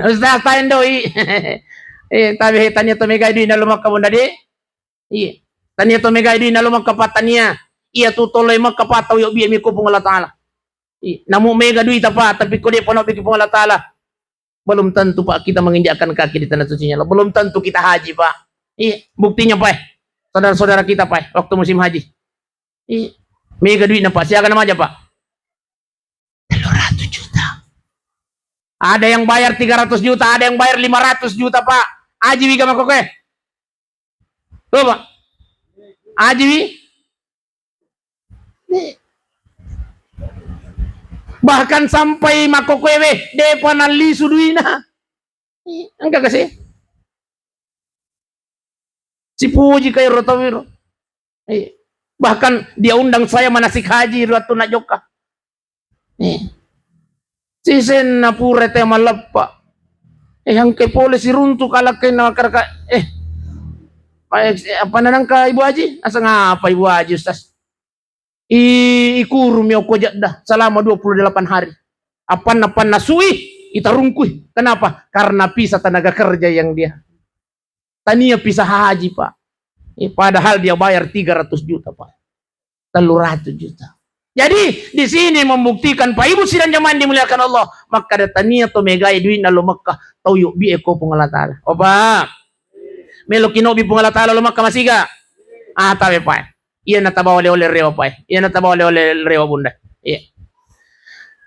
Ustaz, tain doi. Eh, tapi he, tania to megai duina lo Makkah, Bunda, di? Iya. Tania to megai duina lo Makkah, Pak, tania. Iya tu toloi Makkah, Pak, tau yo biye mi ko Puang Allah Taala. Iya. Namu mega duita, Pak, tapi ko de pano biki Puang Allah Taala. Belum tentu, Pak, kita menginjakkan kaki di tanah sucinya Allah. Belum tentu kita haji, Pak. Iya, buktinya, Pak. Saudara-saudara kita, Pak, waktu musim haji. Iya. Mega duitna, Pak. Siaga nama aja, Pak? Tellu ratus juta. Ada yang bayar tiga ratus juta, ada yang bayar lima ratus juta, Pak. Haji wiga makoke. Tuh, Pak. Haji wi. Bahkan sampai makokoe we, depa nallisu duina. Engka kasi. Sipuji kai ro tau iro. Eh, bahkan dia undang saya manasik haji ro atau nak jokka. Eh. Sisenna pura te malleppa. Eh, angke pole siruntu kalakkainna makaraka. Eh. Apa, apa nanangka Ibu Haji? Asang apa Ibu Haji, Ustaz? I, ikurumi okko Jeddah selama dua puluh delapan hari. Apanna-panna sui, itarungkui. Kenapa? Karena pisah tenaga kerja yang dia. Tania pisah haji, Pak. Eh, padahal dia bayar tiga ratus juta, Pak. Tellu ratus juta. Jadi, di sini membuktikan, Pak Ibu sidang jamaah yang dimuliakan Allah, maka ada tania to megai duit nalo Mekah, tau yobbi eko Puang Allah Taala. Opa. Melo kinobi Puang Allah Taala lo Mekah masiga. Ah, tabe, Pak. Iya natabawa oleh-oleh rewa, Pak. Iya natabawa oleh-oleh rewa, Bunda. Iya.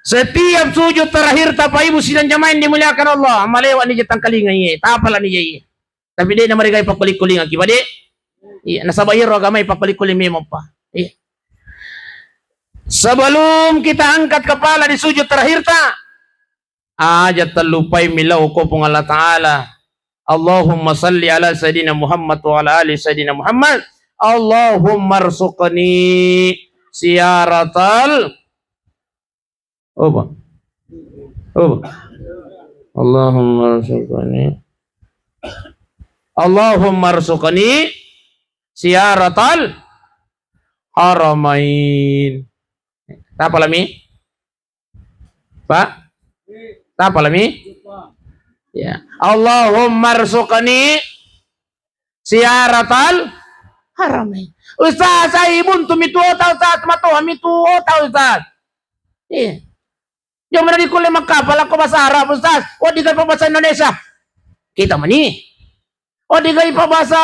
Setiap sujud terakhir ta, Pak Ibu sidang jamaah yang dimuliakan Allah, malewa ni je tangkalinga iye, tapala ni je iye. Tapi de namaregai pakkuling-kulingan ki, Pak, de. Iya, nasaba iyaro agama pakkuling-kuling memang, Pak. Iya. Sebelum kita angkat kepala di sujud terakhir ta, aja tellupai milau ko Puang Allah Taala. Allahumma salli ala Sayyidina Muhammad wa ala ali Sayyidina Muhammad. Allahumma rzuqni siyaratal, apa? Apa? Allahumma rzuqni, Allahumma rzuqni siyaratal haramain. Tapa lami? Pak? Tapa lami? Ya. Allahumma rzuqni siyaratal haramain. Ustaz, ai buntu mitu ota, Ustaz, matoha mitu ota, Ustaz. Iya. Jomana dikulle makkapala ko bahasa Arab, Ustaz. Wedding ga bahasa Indonesia. Kita mani. Wedding ga bahasa,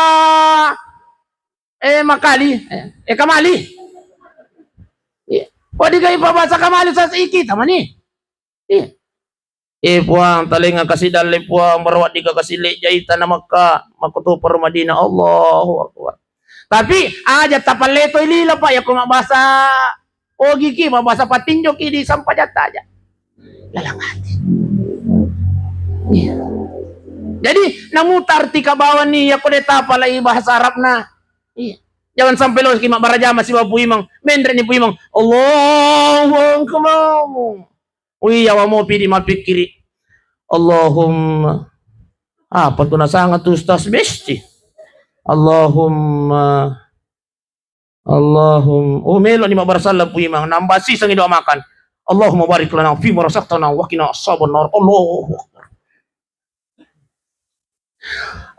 eh, makali, eh, eh, kamali. Iya. Wedding ga bahasa kamali, Ustaz. Iki tamani. Iya. Eh, Puang, talenga kasi dalle, Puang, barawaddi ka kasi lejai tana Makkah, makkutoparo Madinah. Allahu Akbar. Tapi aja tapalletoi lila, Pak, ya ko mabbahasa Ogi ki, mabbahasa patinjo ki di sampajatta aja. Lalang hati. Iya. Jadi, namutarti ka bawani, ya ko de tapalai bahasa Arabna. Iya. Jangan sampai lo ki mabbarajama sibawa Pu Imang. Menre ni Pu Imang. Allahu Akbar. Ui, yawa mopi di mappikkiri. Allahumma. Apa tu nasanga tu Ustaz Besti? Allahumma. Allahum-, oh, melo ni mabbarasalla Pu Imang, nambah sisengi doa makan. Allahumma barik lana fi ma razaqtana wa qina azaban nar. Allahu Akbar.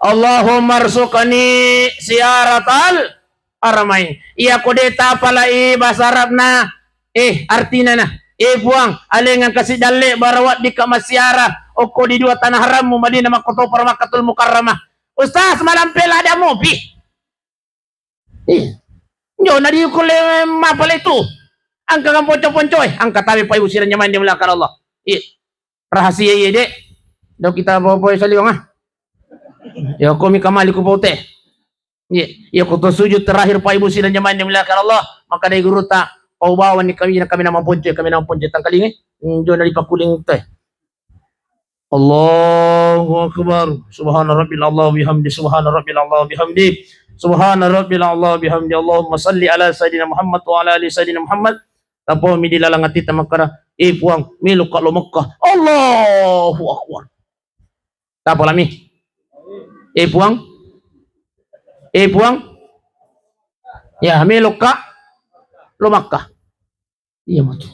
Allahumma rzuqni siyaratal haramain. Iya ko de tapalai bahasa Arabna, eh, artina na, eh, Puang, alengang kasi dalle barawaddi ka massiara okko di dua tanah harammu Madinah makkutoparo Makkatul Mukarramah. Ustaz, malampe lada mopi. Iya. Jona dikulle mapale tu. Angka kan ponco-ponco, eh. Angka tabe Pak Ibu sidang jamaah yang dimuliakan Allah. Iya. Rahasia iya, Dek. Do kita bawa poe saliwang, ah. Ya, komi kamali ku pote. Iya. Iya, ko to sujud terakhir Pak Ibu sidang jamaah yang dimuliakan Allah. Maka dari guru ta, pau bawa ni kami, kami nama ponco, kami nama ponco tangkalingi. Jona di pakuling teh. Allahu Akbar. Subhana rabbil a'la bihamdi. Subhana rabbil a'la bihamdi. Subhana rabbil a'la bihamdi. Allahumma salli ala Sayyidina Muhammad wa ala ali Sayyidina Muhammad. Tapomi di lalang atitta makkada, "Eh, Puang, meloka lo Mekkah." Allahu Akbar. Tapa lami? Eh, Puang? Eh, Puang? Ya, meloka lo Makkah. Iya matu.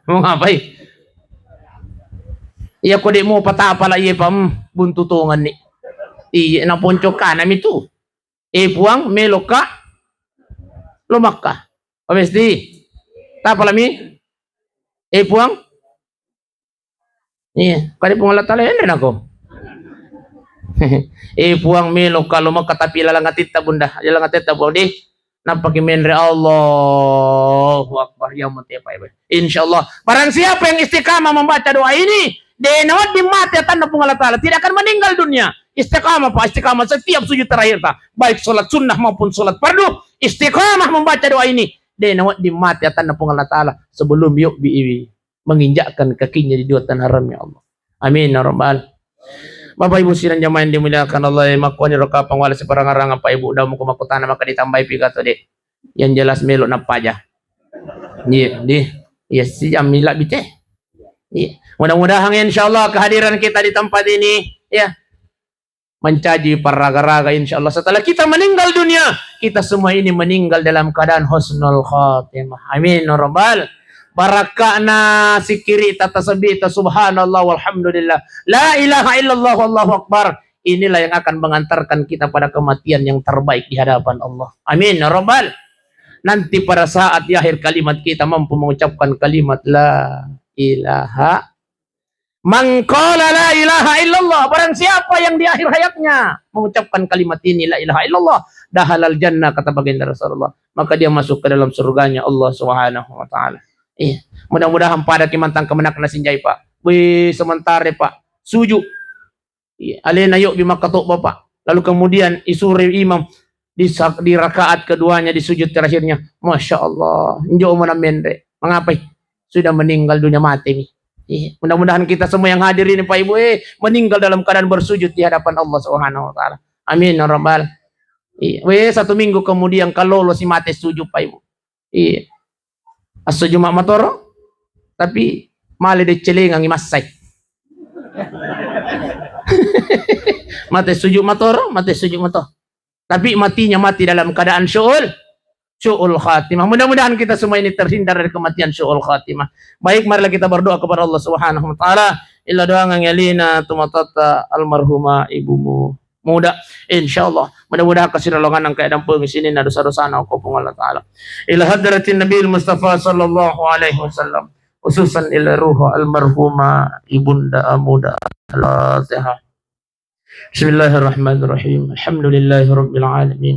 Mau ngapai? Iya ko de' mau patapa la iya pa, hmm, buntu tongan ni. Iya, na ponco kana mi tu. Eh, Puang, meloka lo Makkah. Pamesti? Tapa lami? Eh, Puang? Iya, kade Puang Allah Taala enre nako. Eh, Puang, meloka lo Makkah, tapi lalang atitta, Bunda. Lalang atitta, Puang, deh. Nappaki menre, Allahu Akbar. Ya mate, Pak, ya, Pak. Insyaallah, barang siapa yang istiqamah membaca doa ini, de' nawedding mate atanna Puang Allah Taala, tidak akan meninggal dunia. Istiqamah, Pak, istiqamah setiap sujud terakhir ta. Baik sholat sunnah maupun sholat fardu, istiqamah membaca doa ini, de' nawedding mate atanna Puang Allah Taala sebelum yobbi iwi menginjakkan kakinya di dua tanah haram, ya Allah. Amin ya rabbal. Bapak Ibu sidang jamaah yang dimuliakan Allah, ya, makkuani ro kapang wala siparangarang Pak Ibu, damu ko makkutana maka ditambahi piga to, Dek. Yang jelas melo nappaja. Iya, di. Iya, si Jamila bite. Iya. Mudah-mudahan insyaallah kehadiran kita di tempat ini, ya, mencaji parraga-raga, insyaallah setelah kita meninggal dunia, kita semua ini meninggal dalam keadaan husnul khatimah. Amin ya rabbal. Barakka'na sikkiri ta, tasbih ta, subhanallah walhamdulillah, la ilaha illallah wallahu akbar. Inilah yang akan mengantarkan kita pada kematian yang terbaik di hadapan Allah. Amin ya rabbal. Nanti pada saat di akhir kalimat kita mampu mengucapkan kalimat la ilaha Man qala la ilaha illallah, barang siapa yang di akhir hayatnya mengucapkan kalimat ini, la ilaha illallah, dakhalal jannah, kata baginda Rasulullah, maka dia masuk ke dalam surganya Allah Subhanahu wa Ta'ala. Iya. Mudah-mudahan pada kimantang kemenak nasinjai, Pak. Wih, sementara, Pak, sujud. Iya, alena yuk di Makkah tok, Bapak. Lalu kemudian isure imam di sa-, di rakaat keduanya, di sujud terakhirnya. Masya Allah, njo mana menre. Mengapai? Sudah meninggal dunia, mati nih. Iya. Mudah-mudahan kita semua yang hadir ini, Pak Ibu, eh, meninggal dalam keadaan bersujud di hadapan Allah Subhanahu wa Ta'ala. Amin ya rabbal. Iya. Weh, satu minggu kemudian kalau lo si mati sujud, Pak Ibu. Iya. Asso Jumat matoro, tapi male de celengang i massai. Mate sujud matoro, mate sujud matoro. Tapi matinya mati dalam keadaan syu'ul, syu'ul khatimah. Mudah-mudahan kita semua ini terhindar dari kematian syu'ul khatimah. Baik, marilah kita berdoa kepada Allah Subhanahu wa Ta'ala. Illa doangan yalina tumatatta almarhumah ibumu muda. Insyaallah. Mudah-mudahan kasiralongan engka dampeng sininna dosa-dosana ko Puang Allah Ta'ala. Ila hadratin Nabil Mustafa sallallahu alaihi wasallam. Khususan ila ruh almarhumah ibunda muda. Al-Fatihah. Bismillahirrahmanirrahim. Alhamdulillahi rabbil alamin.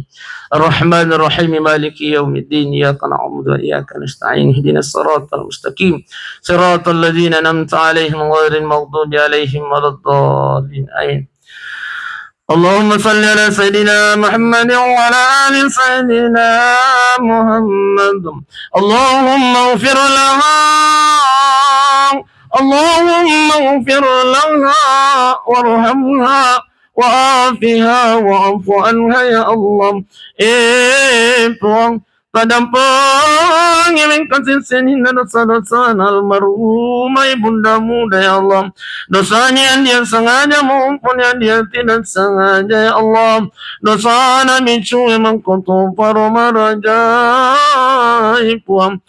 Arrahmanirrahim. Maliki yaumiddin. Iyyaka na'budu wa iyyaka nasta'in. Ihdinas siratal mustaqim. Siratal ladzina an'amta 'alaihim ghairil maghdubi 'alaihim waladdallin. Amin. اللهم صل على سيدنا محمد وعلى آل سيدنا محمد. اللهم اغفر لها. اللهم اغفر لها وارحمها وعافها واعف عنها يا الله. Eh, Puang, tadampengi wengkang sesseninna dosa-dosana almarhumah ibunda muda, ya Allah. Dosanya yang dia sengaja maupun yang dia tidak sengaja, ya Allah. Dosana micue mangkoto paro marajai, Puang.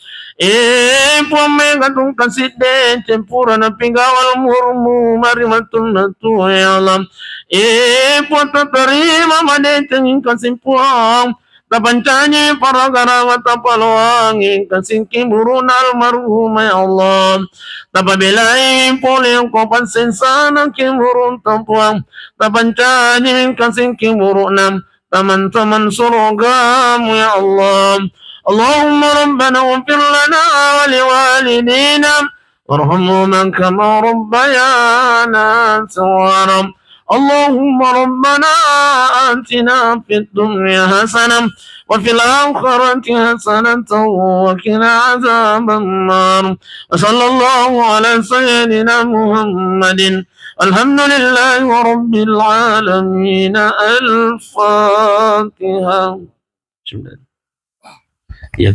Eh, Puang, mega tungkang sidde, cempura napigawal umurmu, mari matunna tua, ya Allah. Eh, Puang, tatarima madeceng kasih, Puang. Tapancaji paragaraga, tapaloangi kasingki buruna almarhumah, ya Allah. Tapabelai pole ko pansensana ki burunta, Puang. Tapancaji kasingki buruna teman-teman surgamu, ya Allah. Allahumma rabbana ighfir lana wa liwalidina warhamhuma kama rabbayana saghira. اللهم ربنا آتنا في الدنيا حسنة وفي الآخرة حسنة وقنا عذاب النار. وصلى الله على سيدنا محمد. الحمد لله رب العالمين. الفاتحة. بسم الله. Iya.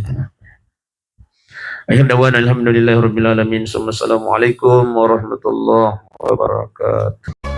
Akhir dawana alhamdulillahi rabbil alamin. Summa assalamualaikum warahmatullahi wabarakatuh.